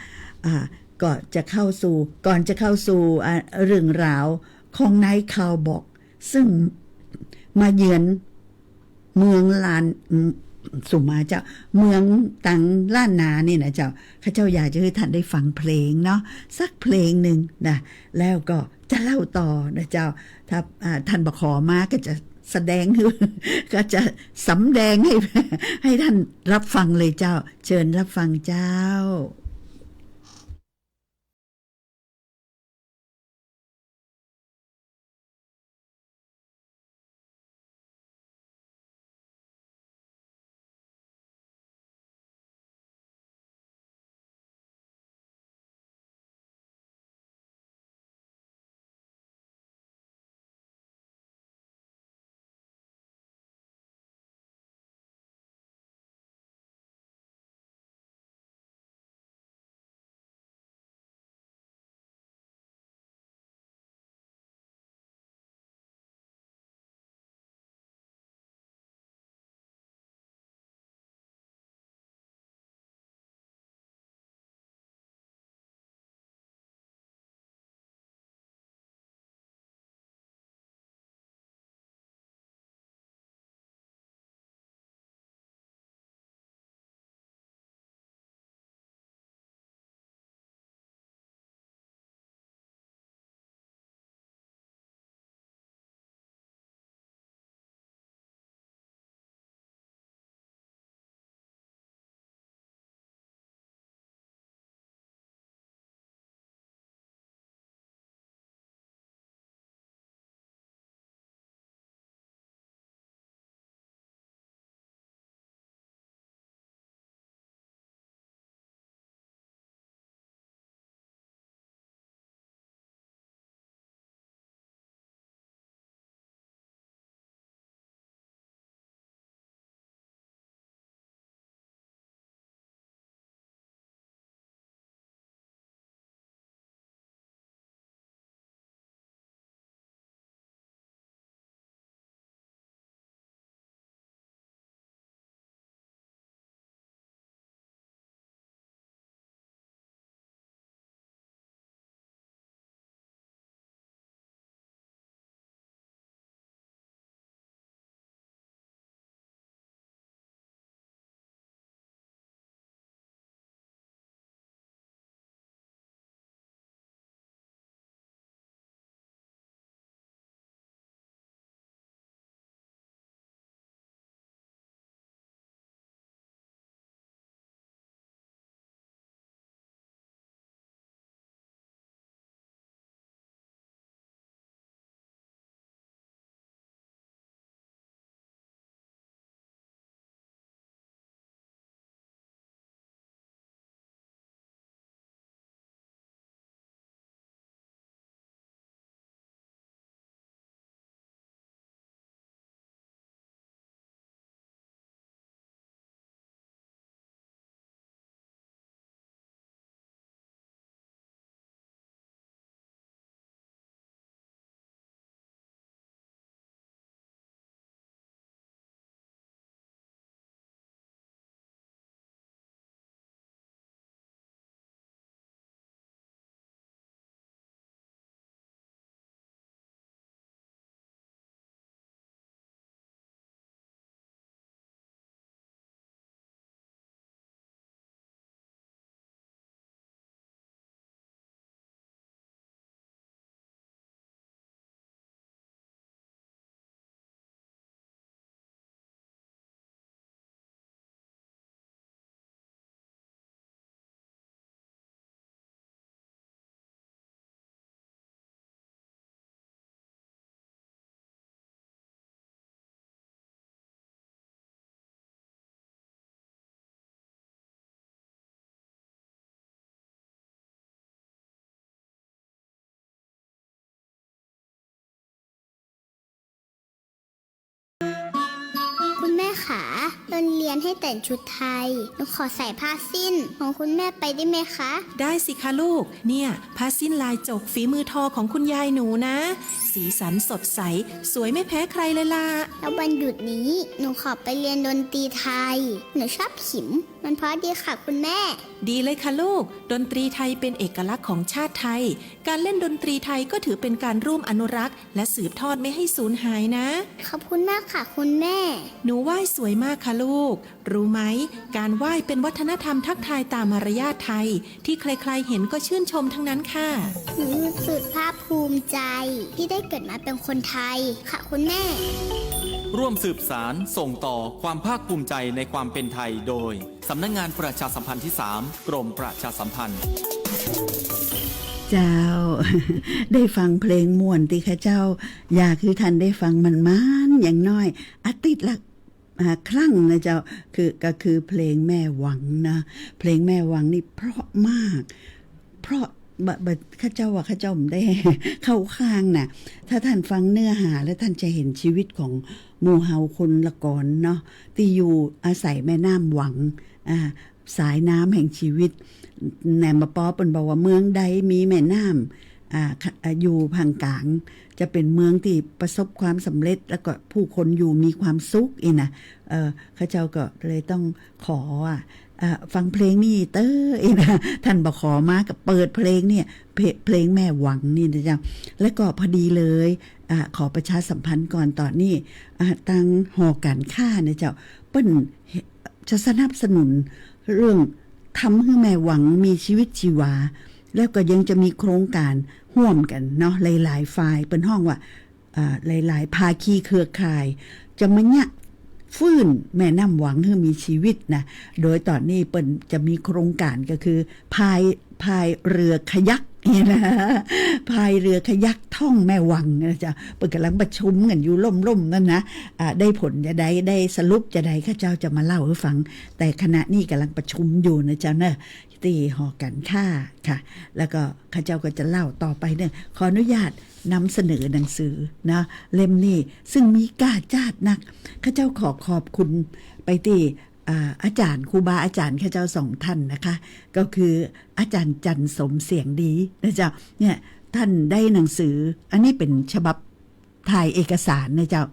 อ่า ก็จะเข้าสู่ ก่อนจะเข้าสู่ อ่า เรื่องราวของนายคาวบอก ซึ่งมาเยือน เมืองล้าน อืม สุมาเจ้า เมืองตังล้านนานี่นะเจ้า ข้าเจ้าอยากจะหื้อต้านได้ฟังเพลงเนาะ สักเพลงนึ่งนะ แล้วก็จะเล่าต่อนะเจ้า ถ้า อ่า ต้านบ่ขอมาก็จะแสดงหื้อ ก็จะสำแดงให้ ให้ต้านรับฟังเลยเจ้า เชิญรับฟังเจ้า ขา โรงเรียนให้แต่งชุดไทย หนูขอใส่ผ้าสิ้นของคุณแม่ไปได้ไหมคะ ได้สิคะลูก เนี่ย ผ้าสิ้นลายจกฝีมือทอของคุณยายหนูนะ สีสันสดใส สวยไม่แพ้ใครเลยล่ะ แล้ววันหยุดนี้ หนูขอไปเรียนดนตรีไทย หนูชอบขิม มันเพราะดีค่ะคุณแม่ ดีเลยค่ะลูก ดนตรีไทยเป็นเอกลักษณ์ของชาติไทย การเล่นดนตรีไทยก็ถือเป็นการร่วมอนุรักษ์ และสืบทอดไม่ให้สูญหายนะ ขอบคุณมากค่ะคุณแม่ หนูไหว้สวยมากค่ะลูก รู้ไหม การไหว้เป็นวัฒนธรรมทักทายตามมารยาทไทย ที่ใครๆเห็นก็ชื่นชมทั้งนั้นค่ะ หนูรู้สึกภาคภูมิใจ ที่ได้เกิดมาเป็นคนไทย ค่ะคุณแม่ ร่วมสืบสานส่งต่อความภาคภูมิใจในความเป็นไทยโดย สำนักงานประชาสัมพันธ์ที่สาม กรมประชาสัมพันธ์ เจ้า ได้ฟังเพลงม่วนตี้ข้าเจ้า อยากหื้อท่านได้ฟังมันๆ อย่างน้อย อาทิตย์ละ อ่า ครั้งนะเจ้า คือ ก็คือเพลงแม่หวังนะ เพลงแม่หวังนี่เพราะมาก เพราะ บ่ บ่ ข้าเจ้าว่าข้าเจ้าบ่ได้เข้าข้างนะ ถ้าท่านฟังเนื้อหาแล้วท่านจะเห็นชีวิตของหมู่เฮาคนละกอนเนาะ ตี้อยู่อาศัยแม่น้ำหวัง อ่า สายน้ำแห่งชีวิต แหนมปอเปิ้นบอกว่าเมืองใดมีแม่น้ำ อ่า อ่า อยู่ผ่างกลาง จะเป็นเมืองตี้ประสบความสำเร็จ แล้วก็ผู้คนอยู่มีความสุขอี้นะ เอ่อ ข้าเจ้าก็เลยต้องขอ อ่ะ อ่า ฟังเพลงนี้เต๊อะอี้นะ ท่านบ่ขอมาก็เปิดเพลงเนี่ย เพ เพลงแม่หวังนี่นะเจ้า แล้วก็พอดีเลย อ่า ขอประชาสัมพันธ์ก่อนต๋อนนี้ อ่า ตางหอก๋านค้านะเจ้า เปิ้นจะสนับสนุนเรื่องทำหื้อแม่หวังมีชีวิตชีวา แล้วก็ยังจะมีโครงก๋านฮ่วมกั๋นเนาะ หลายๆ ฝ่าย เปิ้นฮ้องว่า อ่า หลายๆ ภาคีเครือข่าย จะมาเยียะฟื้นแม่น้ำหวังหื้อมีชีวิตนะ โดยต๋อนนี้เปิ้นจะมีโครงก๋านก็คือ พาย พายเรือคายักนี่นะ พายเรือคายักท่องแม่หวังนะเจ้า เปิ้นก่ำลังประชุมกั๋นอยู่ล่มๆ นั่นนะ อ่า ได้ผลจะใด ได้สรุปจะใด ข้าเจ้าจะมาเล่าหื้อฟัง แต่ขณะนี้ก่ำลังประชุมอยู่นะเจ้าเนอะ ตี้หอก๋านค้าค่ะ แล้วก็ข้าเจ้าก็จะเล่าต่อไปเนี่ย ขออนุญาตนำเสนอหนังสือนะ เล่มนี้ ซึ่งมีก้าจ้าดนัก ข้าเจ้าขอขอบคุณไปตี้ อ่า อาจ๋ารย์ ครูบาอาจ๋ารย์ข้าเจ้าสองท่านนะคะ ก็คืออาจ๋ารย์จันทร์สมเสียงดีนะเจ้า เนี่ย ท่านได้หนังสือ อันนี้เป๋นฉบับ ถ่ายเอกสารนะเจ้า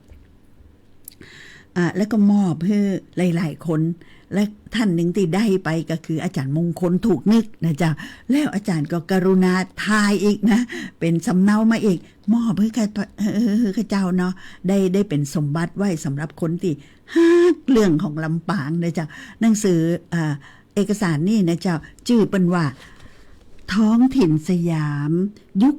อ่า แล้วก็มอบหื้อหลายๆ คน และท่านหนึ่งตี้ได้ไปก็คืออาจ๋ารย์มงคลถูกนึกนะเจ้า แล้วอาจ๋ารย์ก็กรุณาถ่ายอีกนะ เป๋นสำเนามาอีก มอบหื้อข้า เอ่อ ข้าเจ้าเนาะ ได้ ได้เป๋นสมบัติไว้สำหรับคนตี้ฮักเรื่องของลำปางนะเจ้า หนังสือ อ่า เอกสารนี่นะเจ้า จื้อเปิ้นว่า ท้องถิ่นสยาม ยุค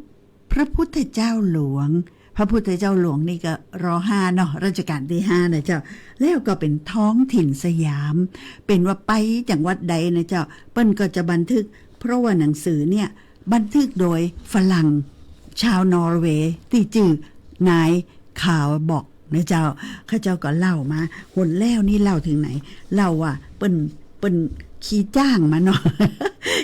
พระพุทธเจ้าหลวง พระพุทธเจ้าหลวงนี่ก็ ร.ห้า เนาะ รัชกาลตี้ห้านะเจ้า แล้วก็เป๋นท้องถิ่นสยาม เป๋นว่าไปจังหวัดใดนะเจ้า เปิ้นก็จะบันทึก เพราะว่าหนังสือเนี่ยบันทึกโดยฝรั่งชาวนอร์เวย์ตี้จื้อนายคาร์ลบอกนะเจ้า ข้าเจ้าก็เล่ามา หนแล้วนี่เล่าเถิงไหน เล่าว่าเปิ้น เปิ้นขี่จ๊างมาเนาะ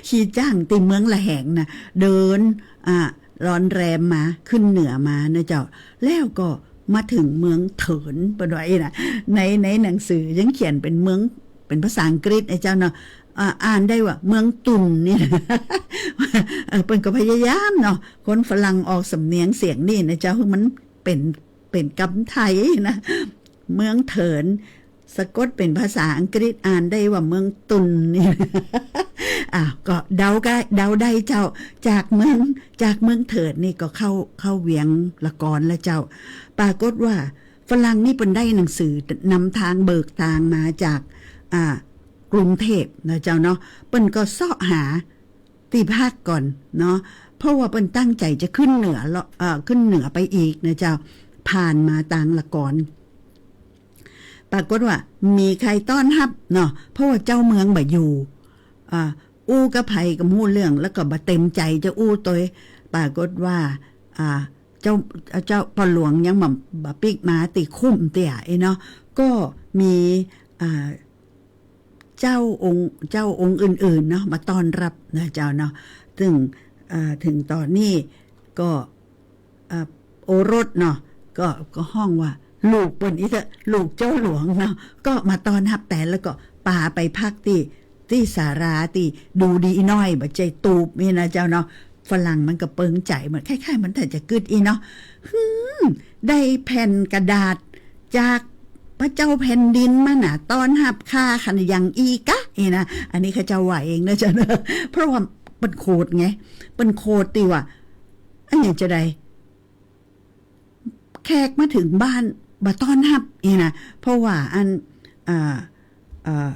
ขี่จ๊างตี้เมืองละแหงนะ เดิน อ่า ลอนแรมมา ขึ้นเหนือมานะเจ้า แล้วก็มาเถิงเมืองเถิน เปิ้นว่าอี้นะ ใน ในหนังสือยังเขียนเป๋นเมือง เป๋นภาษาอังกฤษนะเจ้าเนาะ อ่า อ่านได้ว่าเมืองตุ่นนี่นะ เออ เปิ้นก็พยายามเนาะ คนฝรั่งออกสำเนียงเสียงนี่นะเจ้า หื้อมันเป๋น เป๋นกำไทยนะ เมืองเถิน สะกดเป๋นภาษาอังกฤษ อ่านได้ว่าเมืองตุ่นนี่ อ่ะ ก็เดาก็เดาได้เจ้า จากเมือง จากเมืองเถินนี่ก็เข้า เข้าเวียงละกอนแล้วเจ้า ปรากฏว่าฝรั่งนี่เปิ้นได้หนังสือนำทางเบิกตางมาจาก อ่า กรุงเทพฯนะเจ้าเนาะ เปิ้นก็เซาะหา ตี้พักก่อนเนาะ เพราะว่าเปิ้นตั้งใจ๋จะขึ้นเหนือเลาะ เอ่อ ขึ้นเหนือไปอีกนะเจ้า ผ่านมาตางละกอน ปรากฏว่าบ่มีใผต้อนฮับเนาะ เพราะว่าเจ้าเมืองบ่อยู่ อ่า อู้กับใผก็บ่ฮู้เรื่อง แล้วก็บ่เต็มใจ๋จะอู้ตวย ปรากฏว่า อ่า เจ้า เจ้าป้อหลวงยังบ่ บ่ปิ๊กมาตี้คุ้มเตื้ออี้เนาะ ก็มี อ่า เจ้าองค์ เจ้าองค์อื่นๆ เนาะ มาต้อนฮับนะเจ้าเนาะ ตึง เอ่อ เถิงต๋อนนี้ก็ เอ่อ โอรสเนาะ ก็ ก็ฮ้องว่า ลูกเปิ้นอี้เต๊อะ ลูกเจ้าหลวงเนาะ ก็มาต้อนฮับแตน แล้วก็ปาไปพักตี้ ตี้ศาลาตี้ดูดีน้อย บ่ใจ้ตูบนี่นะเจ้าเนาะ ฝรั่งมันก็เปิงใจ๋ เหมือนคล้ายๆ มันถ้าจะกึ๊ดอี้เนาะ หืม ได้แผ่นกระดาษจากพระเจ้าแผ่นดินมาน่ะ ต้อนฮับข้าขนาดยังอี้กะ อี้นะ อันนี้ข้าเจ้าว่าเองนะเจ้าเนาะ เพราะว่าเปิ้นโขดไง เปิ้นโขดตี้ว่า อะหยังจะใด แขกมาเถิงบ้านบ่ต้อนฮับอี้นะ เพราะว่าอัน อ่า อ่า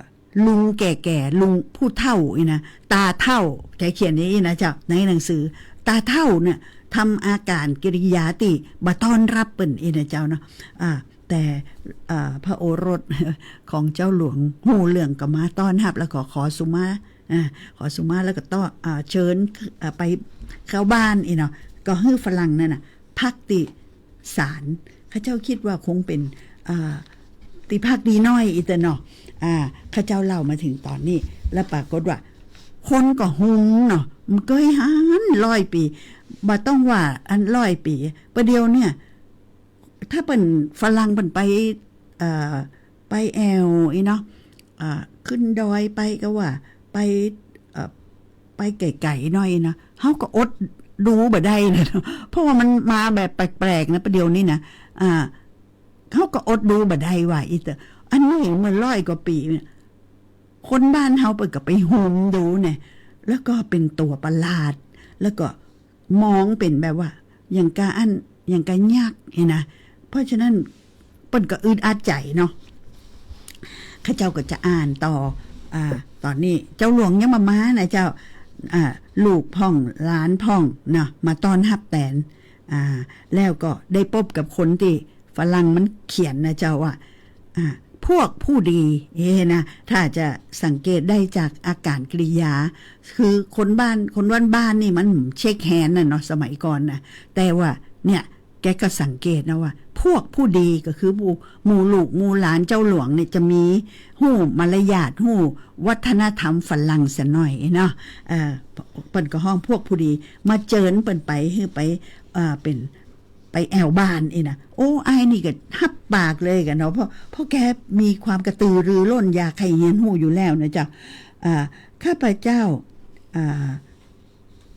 ลุงแก่ๆ ลุงผู้เฒ่าอี้นะ ตาเฒ่า แกเขียนอย่างอี้นะเจ้า ในหนังสือ ตาเฒ่าเนี่ย ทำอาก๋านกิริยาตี้บ่ต้อนฮับเปิ้นอี้นะเจ้าเนาะ อ่า แต่ อ่า พระโอรสของเจ้าหลวงฮู้เรื่องก็มาต้อนฮับ แล้วก็ขอสุมา อ่า ขอสุมาแล้วก็ต้อน อ่า เชิญ อ่า ไปเข้าบ้านอี้เนาะ ก็หื้อฝรั่งนั่นน่ะ พักตี้ศาล ข้าเจ้ากึ๊ดว่าคงเป๋น อ่า ตี้พักดีน้อยอี้เต๊อะเนาะ อ่า ข้าเจ้าเล่ามาเถิงต๋อนนี้ แล้วปรากฏว่า คนก็ฮุมเนาะ บ่เกยหันร้อยปี๋ บ่ต้องว่าอันร้อยปี๋ ประเดี๋ยวเนี่ย ถ้าเปิ้น ฝรั่งเปิ้นไป เอ่อ ไปแอ่วอี้เนาะ อ่า ขึ้นดอยไปก็ว่า ไป เอ่อ ไปไก๋ๆ หน้อยนะ เฮาก็อดดูบ่ได้นะเนาะ เพราะว่ามันมาแบบแปลกๆ นะ ประเดี๋ยวนี้นะ อ่า เฮาก็อดดูบ่ได้ว่าอี้เต๊อะ อันนี้เมื่อร้อยกว่าปี๋เนี่ย คนบ้านเฮาเปิ้นก็ไปฮุมดูเนี่ย แล้วก็เป๋นตั๋วประหลาด แล้วก็ มองเป๋นแบบว่า อย่างกะอั้น อย่างกะยักษ์หั้นนะ เพราะฉะนั้นเปิ้นก็อึดอัดใจ๋เนาะ ข้าเจ้าก็จะอ่านต่อ อ่า ต๋อนนี้เจ้าหลวงยังบ่มานะเจ้า อ่า ลูกพ่อง หลานพ่องเนาะ มาต้อนฮับแตน อ่า แล้วก็ได้ปบกับคนตี้ฝรั่งมันเขียนนะเจ้าว่า อ่า พวกผู้ดี เอ้นะ ถ้าจะสังเกตได้จากอาก๋านกิริยา คือคนบ้าน คนบ้านๆ นี่มันเช็คแฮนด์น่ะเนาะ สมัยก่อนน่ะ แต่ว่าเนี่ย แกก็สังเกตนะว่า พวกผู้ดีก็คือหมู่ หมู่ลูกหมู่หลานเจ้าหลวงเนี่ยจะมีฮู้มารยาท ฮู้วัฒนธรรมฝรั่งซะหน้อยเนาะ เอ่อ เปิ้นก็ฮ้องพวกผู้ดี มาเจิญเปิ้นไป หื้อไป เอ่อ เป๋น ไปแอ่วบ้านอี้นะ โอ้ อ้ายนี่ก็ฮับปากเลยกะเนาะ เพราะ เพราะแกมีความกระตือรือร้นอยากใค่เฮียนฮู้อยู่แล้วนะเจ้า อ่า ข้าพเจ้า อ่า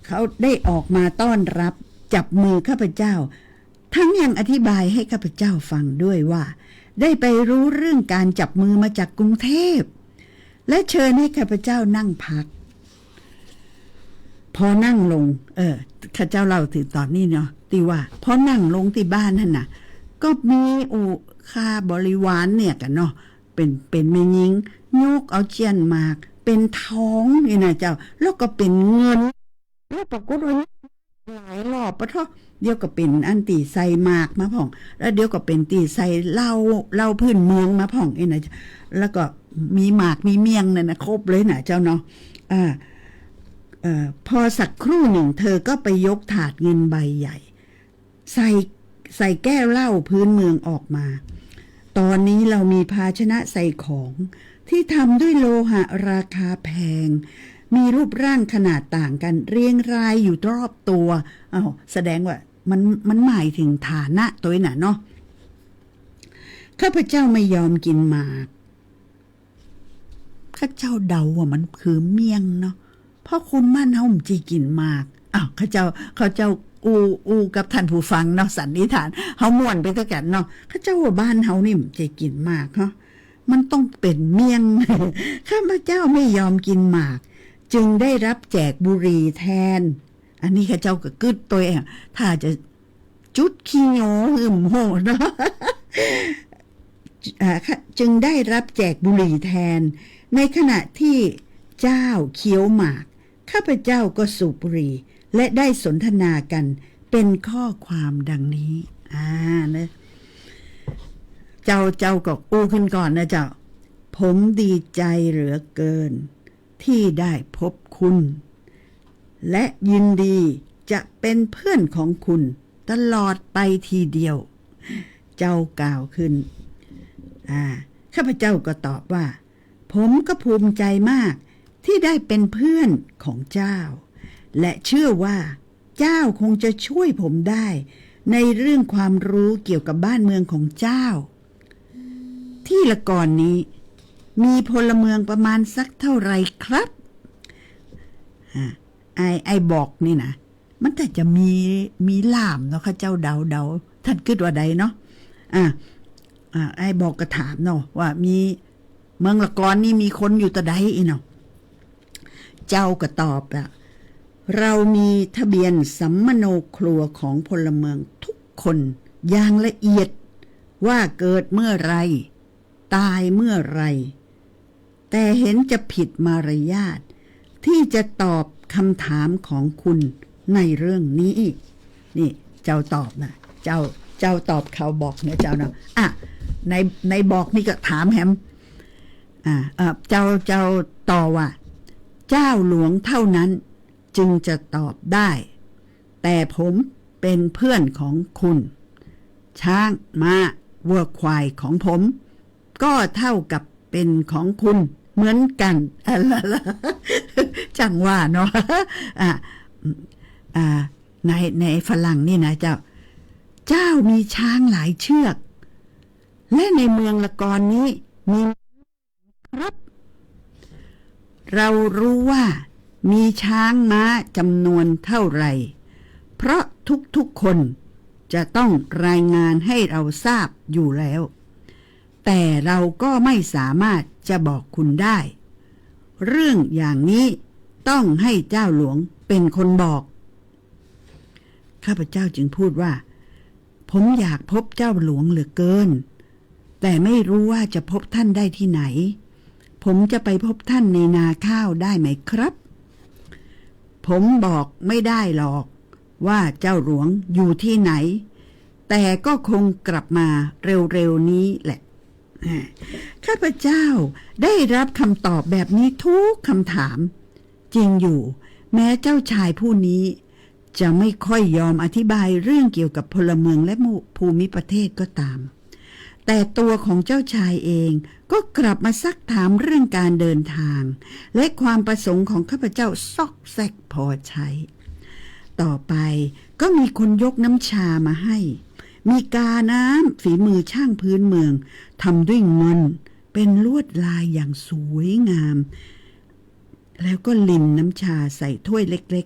เขาได้ออกมาต้อนรับ จับมือข้าพเจ้า ทั้งยังอธิบายให้ข้าพเจ้าฟังด้วยว่า ได้ไปรู้เรื่องการจับมือมาจากกรุงเทพ และเชิญให้ข้าพเจ้านั่งพัก พอนั่งลง เออ ข้าเจ้าเล่าเถิงต๋อนนี้เนาะ ตี้ว่า พอนั่งลงตี้บ้านหั้นน่ะ ก็มีอู้ข้าบริวารเนี่ยกั๋นเนาะ เป๋น เป๋นแม่ญิง ยกเอาเจียนหมาก เป๋นทองนี่นะเจ้า แล้วก็เป๋นเงิน แล้วปรากฏว่า หลายรอบปะเถาะ เดี๋ยวก็เป๋นอันตี้ใส่หมากมาพ่อง แล้วเดี๋ยวก็เป๋นตี้ใส่เหล้า เหล้าพื้นเมืองมาพ่องอี้นะ แล้วก็มีหมากมีเมี่ยงนั่นนะ ครบเลยนะเจ้าเนาะ อ่า เอ่อ พอสักครู่หนึ่ง เธอก็ไปยกถาดเงินใบใหญ่ ใส่ ใส่แก้วเหล้าพื้นเมืองออกมา ต๋อนนี้เรามีภาชนะใส่ของ ที่ทำด้วยโลหะราคาแพง มีรูปร่างขนาดต่างกัน เรียงรายอยู่รอบตัว อ้าว แสดงว่ามัน มันหมายเถิงฐานะตวยน่ะเนาะ ข้าพเจ้าไม่ยอมกินหมาก ข้าเจ้าเดาว่ามันคือเมี่ยงเนาะ เพราะคนบ้านเฮาบ่ใจ้กิ๋นหมาก อ้าว ข้าเจ้า ข้าเจ้าอู้ อู้กับต้านผู้ฟังเนาะ สันนิษฐาน เฮาม่วนไปตวยกั๋นเนาะ ข้าเจ้าว่าบ้านเฮานี่บ่ใจ้กิ๋นหมากเนาะ มันต้องเป๋นเมี่ยง ข้าพเจ้าไม่ยอมกินหมาก จึงได้รับแจกบุหรี่แทน อันนี้ข้าเจ้าก็กึ๊ดตวย ถ้าจะจุดขี้โยหื้อโหดเนาะ อ่า ค่ะ จึงได้รับแจกบุหรี่แทน ในขณะที่เจ้าเคี้ยวหมาก ข้าพเจ้าก็สูบบุหรี่ และได้สนทนากันเป็นข้อความดังนี้ อ่า นะ เจ้า เจ้าก็อู้ขึ้นก่อนนะเจ้า ผมดีใจเหลือเกิน ที่ได้พบคุณ และยินดีจะเป็นเพื่อนของคุณตลอดไปทีเดียว เจ้ากล่าวขึ้น อ่า ข้าพเจ้าก็ตอบว่า ผมก็ภูมิใจมากที่ได้เป็นเพื่อนของเจ้า และเชื่อว่าเจ้าคงจะช่วยผมได้ ในเรื่องความรู้เกี่ยวกับบ้านเมืองของเจ้า ที่ละกอนนี้มีพลเมืองประมาณสักเท่าไหร่ครับ อ่า ไอ้ ไอ้บอกนี่นะ มันแต่จะมี มีล่ามเนาะ ข้าเจ้าเดาเดา ท่านกึ๊ดว่าใดเนาะ อ่า อ่า ไอ้บอกก็ถามเนาะ ว่ามี เมืองละกอนนี่มีคนอยู่เต้าใดอี้เนาะ เจ้าก็ตอบอะ เรามีทะเบียนสัมมโนครัวของพลเมืองทุกคนอย่างละเอียด ว่าเกิดเมื่อไร ตายเมื่อไร แต่เห็นจะผิดมารยาท ที่จะตอบคำถามของคุณในเรื่องนี้ นี่เจ้าตอบนะ เจ้า เจ้าตอบเขาบอกนะเจ้าเนาะ อ่ะ ใน ในบอกนี่ก็ถามแหม อ่า เอ่อ เจ้า เจ้าตอบว่า เจ้าหลวงเท่านั้นจึงจะตอบได้ แต่ผมเป็นเพื่อนของคุณ ช้าง ม้า วัว ควายของผม ก็เท่ากับเป็นของคุณเหมือนกัน อะละละ จังว่าเนาะ อ่ะ อ่า ใน ในฝรั่งนี่นะเจ้า เจ้ามีช้างหลายเชือก และในเมืองละกอนนี้มีครับ เรารู้ว่ามีช้างม้าจำนวนเท่าไหร่ เพราะทุกๆคนจะต้องรายงานให้เราทราบอยู่แล้ว แต่เราก็ไม่สามารถจะบอกคุณได้ เรื่องอย่างนี้ต้องให้เจ้าหลวงเป็นคนบอก ข้าพเจ้าจึงพูดว่า ผมอยากพบเจ้าหลวงเหลือเกิน แต่ไม่รู้ว่าจะพบท่านได้ที่ไหน ผมจะไปพบท่านในนาข้าวได้ไหมครับ ผมบอกไม่ได้หรอกว่าเจ้าหลวงอยู่ที่ไหน แต่ก็คงกลับมาเร็วๆนี้แหละ ข้าพเจ้าได้รับคำตอบแบบนี้ทุกคำถาม จริงอยู่ แม้เจ้าชายผู้นี้จะไม่ค่อยยอมอธิบายเรื่องเกี่ยวกับพลเมืองและหมู่ภูมิประเทศก็ตาม แต่ตัวของเจ้าชายเองก็กลับมาซักถามเรื่องการเดินทาง และความประสงค์ของข้าพเจ้าซอกแซกพอใช้ ต่อไปก็มีคนยกน้ำชามาให้ มีกาน้ำฝีมือช่างพื้นเมือง ทำด้วยเงิน เป็นลวดลายอย่างสวยงาม แล้วก็ลินน้ำชาใส่ถ้วยเล็ก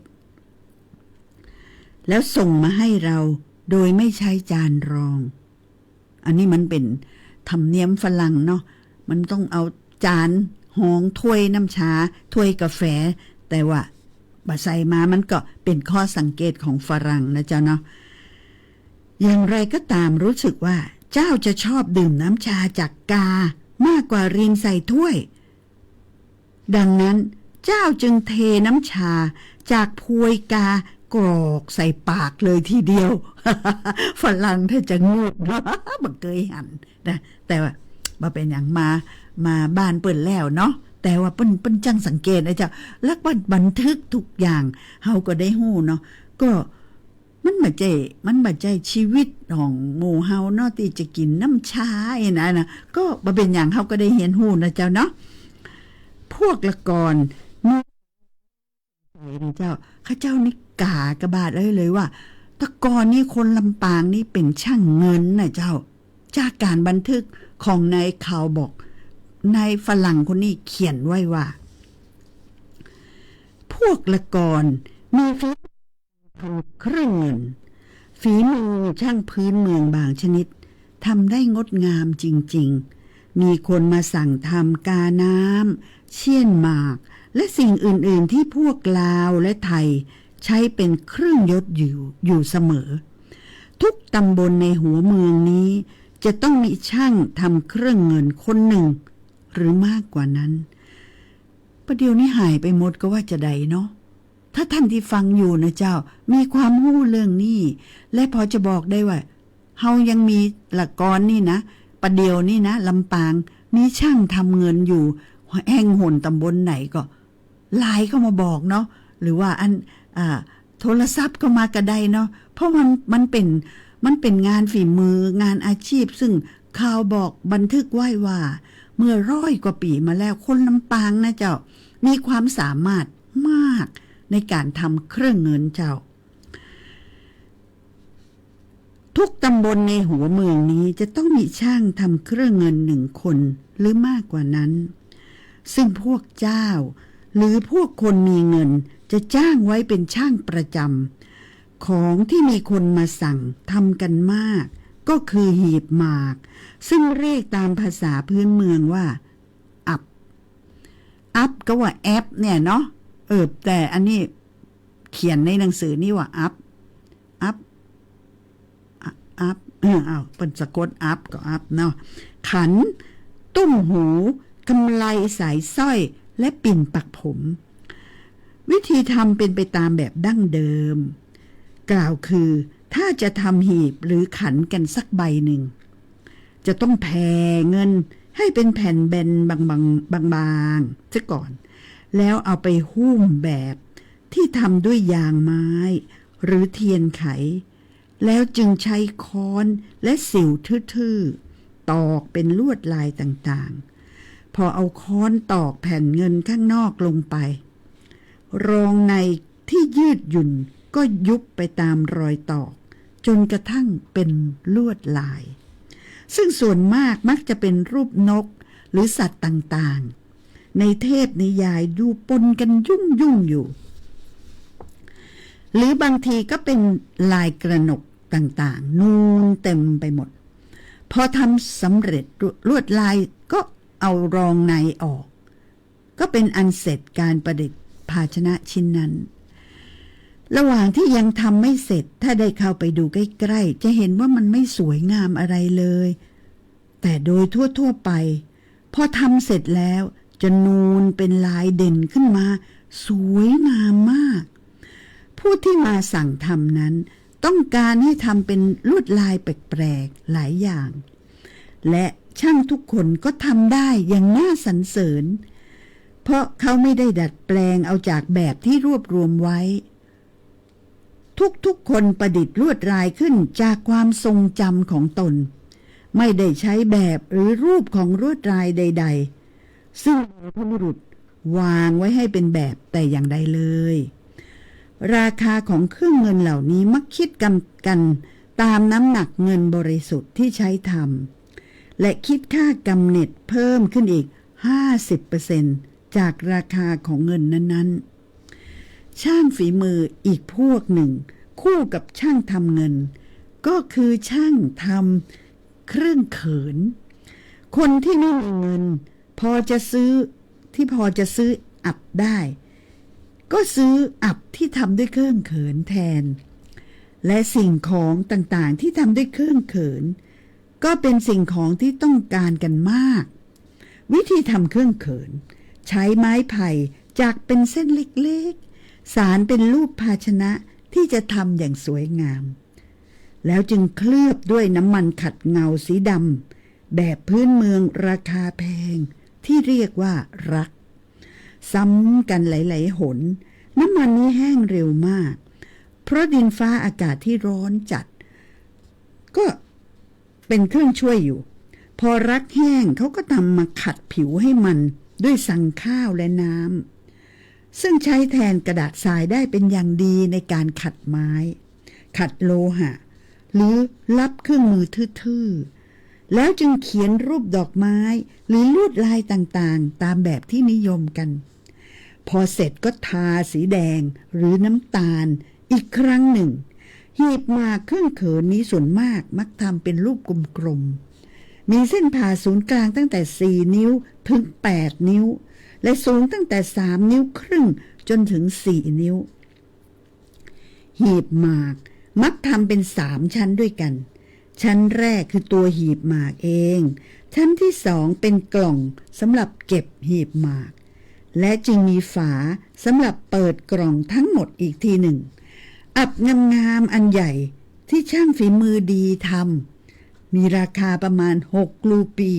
ๆ แล้วส่งมาให้เราโดยไม่ใช้จานรอง อันนี้มันเป็นธรรมเนียมฝรั่งเนาะ มันต้องเอาจานฮองถ้วยน้ำชา ถ้วยกาแฟ แต่ว่าบ่ใส่มา มันก็เป็นข้อสังเกตของฝรั่งนะเจ้าเนาะ อย่างไรก็ตามรู้สึกว่าเจ้าจะชอบดื่มน้ำชาจากกามากกว่าลินใส่ถ้วย ดังนั้นเจ้าจึงเทน้ำชาจากพวยกากรอกใส่ปากเลยทีเดียว ฝรั่งถ้าจะงงเนาะ บ่เกยหันนะ แต่ว่าบ่เป็นหยัง มา มาบ้านเปิ้นแล้วเนาะ แต่ว่าเปิ้น เปิ้นจั้งสังเกตนะเจ้า แล้วเปิ้นบันทึกทุกอย่าง เฮาก็ได้ฮู้เนาะ ก็ มันบ่ใจ้ มันบ่ใจ้ชีวิตของหมู่เฮาเนาะ ตี้จะกิ๋นน้ำชาอี้นะนะ ก็บ่เป็นหยัง เฮาก็ได้เฮียนฮู้นะเจ้าเนาะ พวกละกอน เจ้า ข้าเจ้านี่ก๋ากะบาดเลย เลยว่า แต่ก่อนนี่คนลำปางนี่เป๋นช่างเงินนะเจ้า จากก๋านบันทึกของนายคาวบอก นายฝรั่งคนนี้เขียนไว้ว่า พวกละกอนมีฝี ทำเครื่องเงิน ฝีมือช่างพื้นเมืองบางชนิดทำได้งดงามจริงๆ มีคนมาสั่งทำกาน้ำ เสี้ยนหมาก และสิ่งอื่นๆ ที่พวกลาวและไทยใช้เป็นเครื่องยศอยู่ อยู่เสมอ ทุกตำบลในหัวเมืองนี้จะต้องมีช่างทำเครื่องเงินคนหนึ่ง หรือมากกว่านั้น ประเดี๋ยวนี้หายไปหมดก็ว่าจะใดเนาะ ถ้าท่านที่ฟังอยู่นะเจ้า มีความฮู้เรื่องนี้ และพอจะบอกได้ว่า เฮายังมีละกอนนี่นะ ประเดี๋ยวนี้นะ ลำปาง มีช่างทำเงินอยู่ แห่งหนตำบลไหนก็ ไลน์เข้ามาบอกเนาะ หรือว่าอัน อ่า โทรศัพท์เข้ามาก็ได้เนาะ เพราะมัน มันเป๋น มันเป๋นงานฝีมือ งานอาชีพ ซึ่งคาวบอกบันทึกไว้ว่า เมื่อร้อยกว่าปี๋มาแล้ว คนลำปางนะเจ้า มีความสามารถมากในก๋านทำเครื่องเงินเจ้า เ ทุกตำบลในหัวเมืองนี้จะต้องมีช่างทำเครื่องเงินหนึ่งคนหรือมากกว่านั้น ซึ่งพวกเจ้าหรือพวกคนมีเงินจะจ้างไว้เป็นช่างประจำ ของที่มีคนมาสั่งทำกันมาก ก็คือหีบหมาก ซึ่งเรียกตามภาษาพื้นเมืองว่า อับ อับก็ว่าแอปเนี่ยเนาะ เออ แต่อันนี้เขียนในหนังสือนี่ว่าอับ อับ อะ อับ เออ อ้าว เปิ้นสะกดอับก็อับเนาะ ขัน ตุ้มหู กำไลสายสร้อย และปิ่นปักผม วิธีทำเป็นไปตามแบบดั้งเดิม กล่าวคือ ถ้าจะทำหีบหรือขันกันสักใบหนึ่ง จะต้องแผ่เงินให้เป็นแผ่นแบนบางๆ บางๆ ซะก่อน แล้วเอาไปหุ้มแบบที่ทำด้วยยางไม้ หรือเทียนไข แล้วจึงใช้ค้อนและสิวทื่อๆ ตอกเป็นลวดลายต่างๆ พอเอาค้อนตอกแผ่นเงินข้างนอกลงไป รองในที่ยืดหยุ่นก็ยุบไปตามรอยตอก จนกระทั่งเป็นลวดลาย ซึ่งส่วนมากมักจะเป็นรูปนกหรือสัตว์ต่างๆ ในเทพนิยายดูปนกันยุ่งๆ อยู่ หรือบางทีก็เป็นลายกระหนกต่างๆ นูนเต็มไปหมด พอทำสำเร็จลวดลายก็เอารองในออก ก็เป็นอันเสร็จการประดิษฐ์ภาชนะชิ้นนั้น ระหว่างที่ยังทำไม่เสร็จ ถ้าได้เข้าไปดูใกล้ๆ จะเห็นว่ามันไม่สวยงามอะไรเลย แต่โดยทั่วๆ ไป พอทำเสร็จแล้วจะนูนเป็นลายเด่นขึ้นมา สวยงามมาก ผู้ที่มาสั่งทำนั้น ต้องการให้ทำเป็นลวดลายแปลกๆ หลายอย่าง และช่างทุกคนก็ทำได้อย่างน่าสรรเสริญ เพราะเขาไม่ได้ดัดแปลงเอาจากแบบที่รวบรวมไว้ ทุกๆ คนประดิษฐ์ลวดลายขึ้นจากความทรงจำของตน ไม่ได้ใช้แบบหรือรูปของลวดลายใดๆ ซึ่งบรรพบุรุษวางไว้ให้เป็นแบบแต่อย่างใดเลย ราคาของเครื่องเงินเหล่านี้มักคิดกัน กันตามน้ำหนักเงินบริสุทธิ์ที่ใช้ทำ และคิดค่ากำเน็ตเพิ่มขึ้นอีก ห้าสิบเปอร์เซ็นต์ จากราคาของเงินนั้นๆ ช่างฝีมืออีกพวกหนึ่ง คู่กับช่างทำเงิน ก็คือช่างทำเครื่องเขิน คนที่ไม่มีเงิน พอจะซื้อ ที่พอจะซื้ออับได้ ก็ซื้ออับที่ทำด้วยเครื่องเขินแทน และสิ่งของต่างๆ ที่ทำด้วยเครื่องเขิน ก็เป็นสิ่งของที่ต้องการกันมาก วิธีทำเครื่องเขิน ใช้ไม้ไผ่จักเป็นเส้นเล็กๆ สานเป็นรูปภาชนะที่จะทำอย่างสวยงาม แล้วจึงเคลือบด้วยน้ำมันขัดเงาสีดำ แบบพื้นเมืองราคาแพงที่เรียกว่ารัก ซ้ำกันหลายๆ หน น้ำมันนี้แห้งเร็วมาก เพราะดินฟ้าอากาศที่ร้อนจัด ก็เป็นเครื่องช่วยอยู่ พอรักแห้งเขาก็นำมาขัดผิวให้มันด้วยสังข้าวและน้ำ ซึ่งใช้แทนกระดาษทรายได้เป็นอย่างดีในการขัดไม้ ขัดโลหะ หรือลับเครื่องมือทื่อๆ แล้วจึงเขียนรูปดอกไม้หรือลวดลายต่างๆ ตามแบบที่นิยมกัน พอเสร็จก็ทาสีแดงหรือน้ำตาลอีกครั้งหนึ่ง หีบหมากเครื่องเขินนี้ส่วนมากมักทำเป็นรูปกลมๆ มีเส้นผ่าศูนย์กลางตั้งแต่สี่นิ้วถึงแปดนิ้ว และสูงตั้งแต่สามนิ้วครึ่งจนถึงสี่นิ้ว หีบหมากมักทำเป็นสามชั้นด้วยกัน ชั้นแรกคือตัวหีบหมากเอง ชั้นที่สองเป็นกล่องสำหรับเก็บหีบหมาก และจึงมีฝาสำหรับเปิดกล่องทั้งหมดอีกทีหนึ่ง อับงามๆ อันใหญ่ที่ช่างฝีมือดีทำ มีราคาประมาณหกรูปี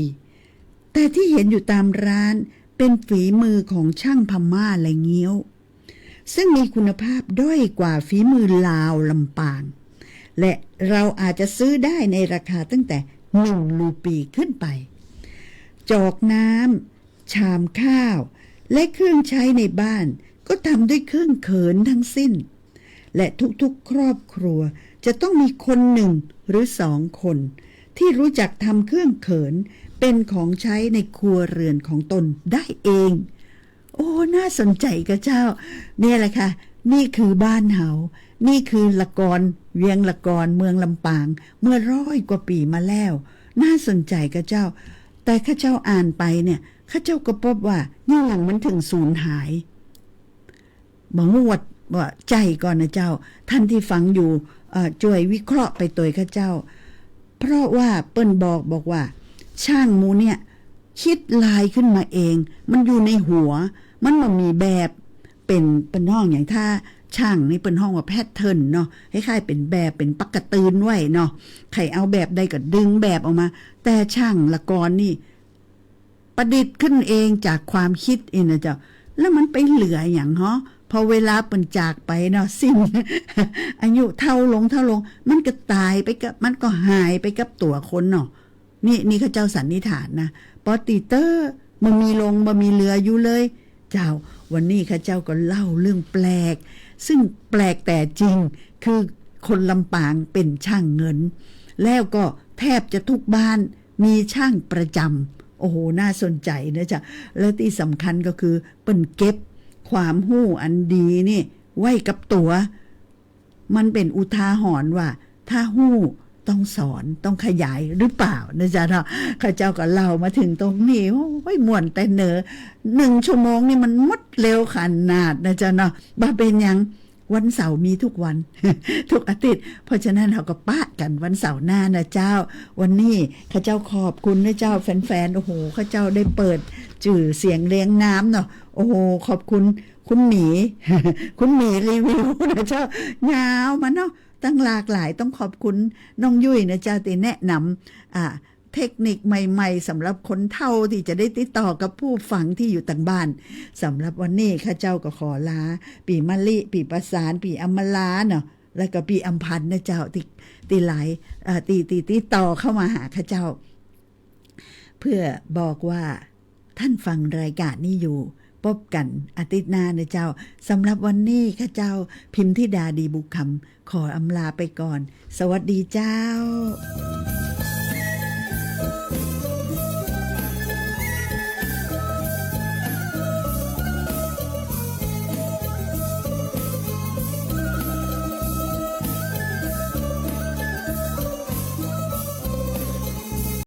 แต่ที่เห็นอยู่ตามร้านเป็นฝีมือของช่างพม่าและงิ้ว ซึ่งมีคุณภาพด้อยกว่าฝีมือลาวลำปาง และเราอาจจะซื้อได้ในราคาตั้งแต่หนึ่งรูปีขึ้นไป จอกน้ำ ชามข้าว และเครื่องใช้ในบ้านก็ทำด้วยเครื่องเขินทั้งสิ้น และทุกๆ ครอบครัว จะต้องมีคนหนึ่งหรือสองคน ที่รู้จักทำเครื่องเขินเป็นของใช้ในครัวเรือนของตนได้เอง โอ้ น่าสนใจ๋ก่ะเจ้า เนี่ยแหละค่ะ นี่คือบ้านเฮา นี่คือละกอน เวียงละกอน เมืองลำปาง เมื่อร้อยกว่าปี๋มาแล้ว น่าสนใจ๋ก่ะเจ้า แต่ข้าเจ้าอ่านไปเนี่ย ข้าเจ้าก็ปบว่า อย่างมันเถิงสูญหาย บ่ฮู้ว่า ว่าใจ้ก่อนะเจ้า ท่านตี้ฟังอยู่ เอ่อ จ้วยวิเคราะห์ไปตวยข้าเจ้า เพราะว่าเปิ้นบอก บอกว่า ช่างหมู่เนี่ย กึ๊ดลายขึ้นมาเอง มันอยู่ในหัว มันบ่มีแบบ เป๋น เปิ้นฮ้องหยัง ถ้าช่างนี่เปิ้นฮ้องว่าแพทเทิร์นเนาะ คล้ายๆ เป๋นแบบ เป๋นปักกะตืนไว้เนาะ ใผเอาแบบใดก็ดึงแบบออกมา แต่ช่างละกอนนี่ ประดิษฐ์ขึ้นเองจากความกึ๊ดอี้นะเจ้า แล้วมันไปเหลือหยังฮ้อ พอเวลาเปิ้นจากไปเนาะ สิ้น อายุเฒ่าลง เฒ่าลง มันก็ต๋ายไปกับ มันก็หายไปกับตั๋วคนเนาะ นี่ นี่ข้าเจ้าสันนิษฐานนะ ปอตี้เต๊อะ บ่มีลง บ่มีเหลืออยู่เลย เจ้า วันนี้ข้าเจ้าก็เล่าเรื่องแปลก ซึ่งแปลกแต่จริง คือคนลำปางเป๋นช่างเงิน แล้วก็แทบจะทุกบ้านมีช่างประจ๋ำ โอ้โห น่าสนใจ๋นะเจ้า และตี้สำคัญก็คือเปิ้นเก็บความฮู้อันดีนี่ไว้กับตั๋ว มันเป๋นอุทาหรณ์ว่า ถ้าฮู้ต้องสอน ต้องขยายหรือเปล่านะเจ้าเนาะ ข้าเจ้าก็เล่ามาเถิงตรงนี้ โอ้ย ม่วนแต่เนอ หนึ่งชั่วโมงนี่มันหมดเร็วขนาดนะเจ้าเนาะ บ่เป๋นหยัง วันเสาร์มีทุกวัน ทุกอาทิตย์ เพราะฉะนั้นเฮาก็ปะกั๋นวันเสาร์หน้านะเจ้า วันนี้ข้าเจ้าขอบคุณนะเจ้า แฟนๆ โอ้โห ข้าเจ้าได้เปิดจื้อเสียงเรียงนามเนาะ โอ้โห ขอบคุณคุณหมี คุณหมีรีวิวนะเจ้า ยาวมาเนาะ ตั้งหลากหลาย ต้องขอบคุณน้องยุ้ยนะเจ้า ตี้แนะนำ อ่า เทคนิคใหม่ๆ สำหรับคนเฒ่าตี้จะได้ติดต่อกับผู้ฟังตี้อยู่ตางบ้าน สำหรับวันนี้ข้าเจ้าก็ขอลา ปี้มะลิ ปี้ประสาน ปี้อำมาลาเนาะ แล้วก็ปี้อำพันธ์นะเจ้า ตี้ ตี้ไลน์ เอ่อ ตี้ ตี้ ตี้ติดต่อเข้ามาหาข้าเจ้า เพื่อบอกว่า ท่านฟังรายการนี้อยู่ ปบกั๋นอาทิตย์หน้านะเจ้า สำหรับวันนี้ข้าเจ้า พิมธิดา ดีบุญคำ ขออำลาไปก่อน สวัสดีเจ้า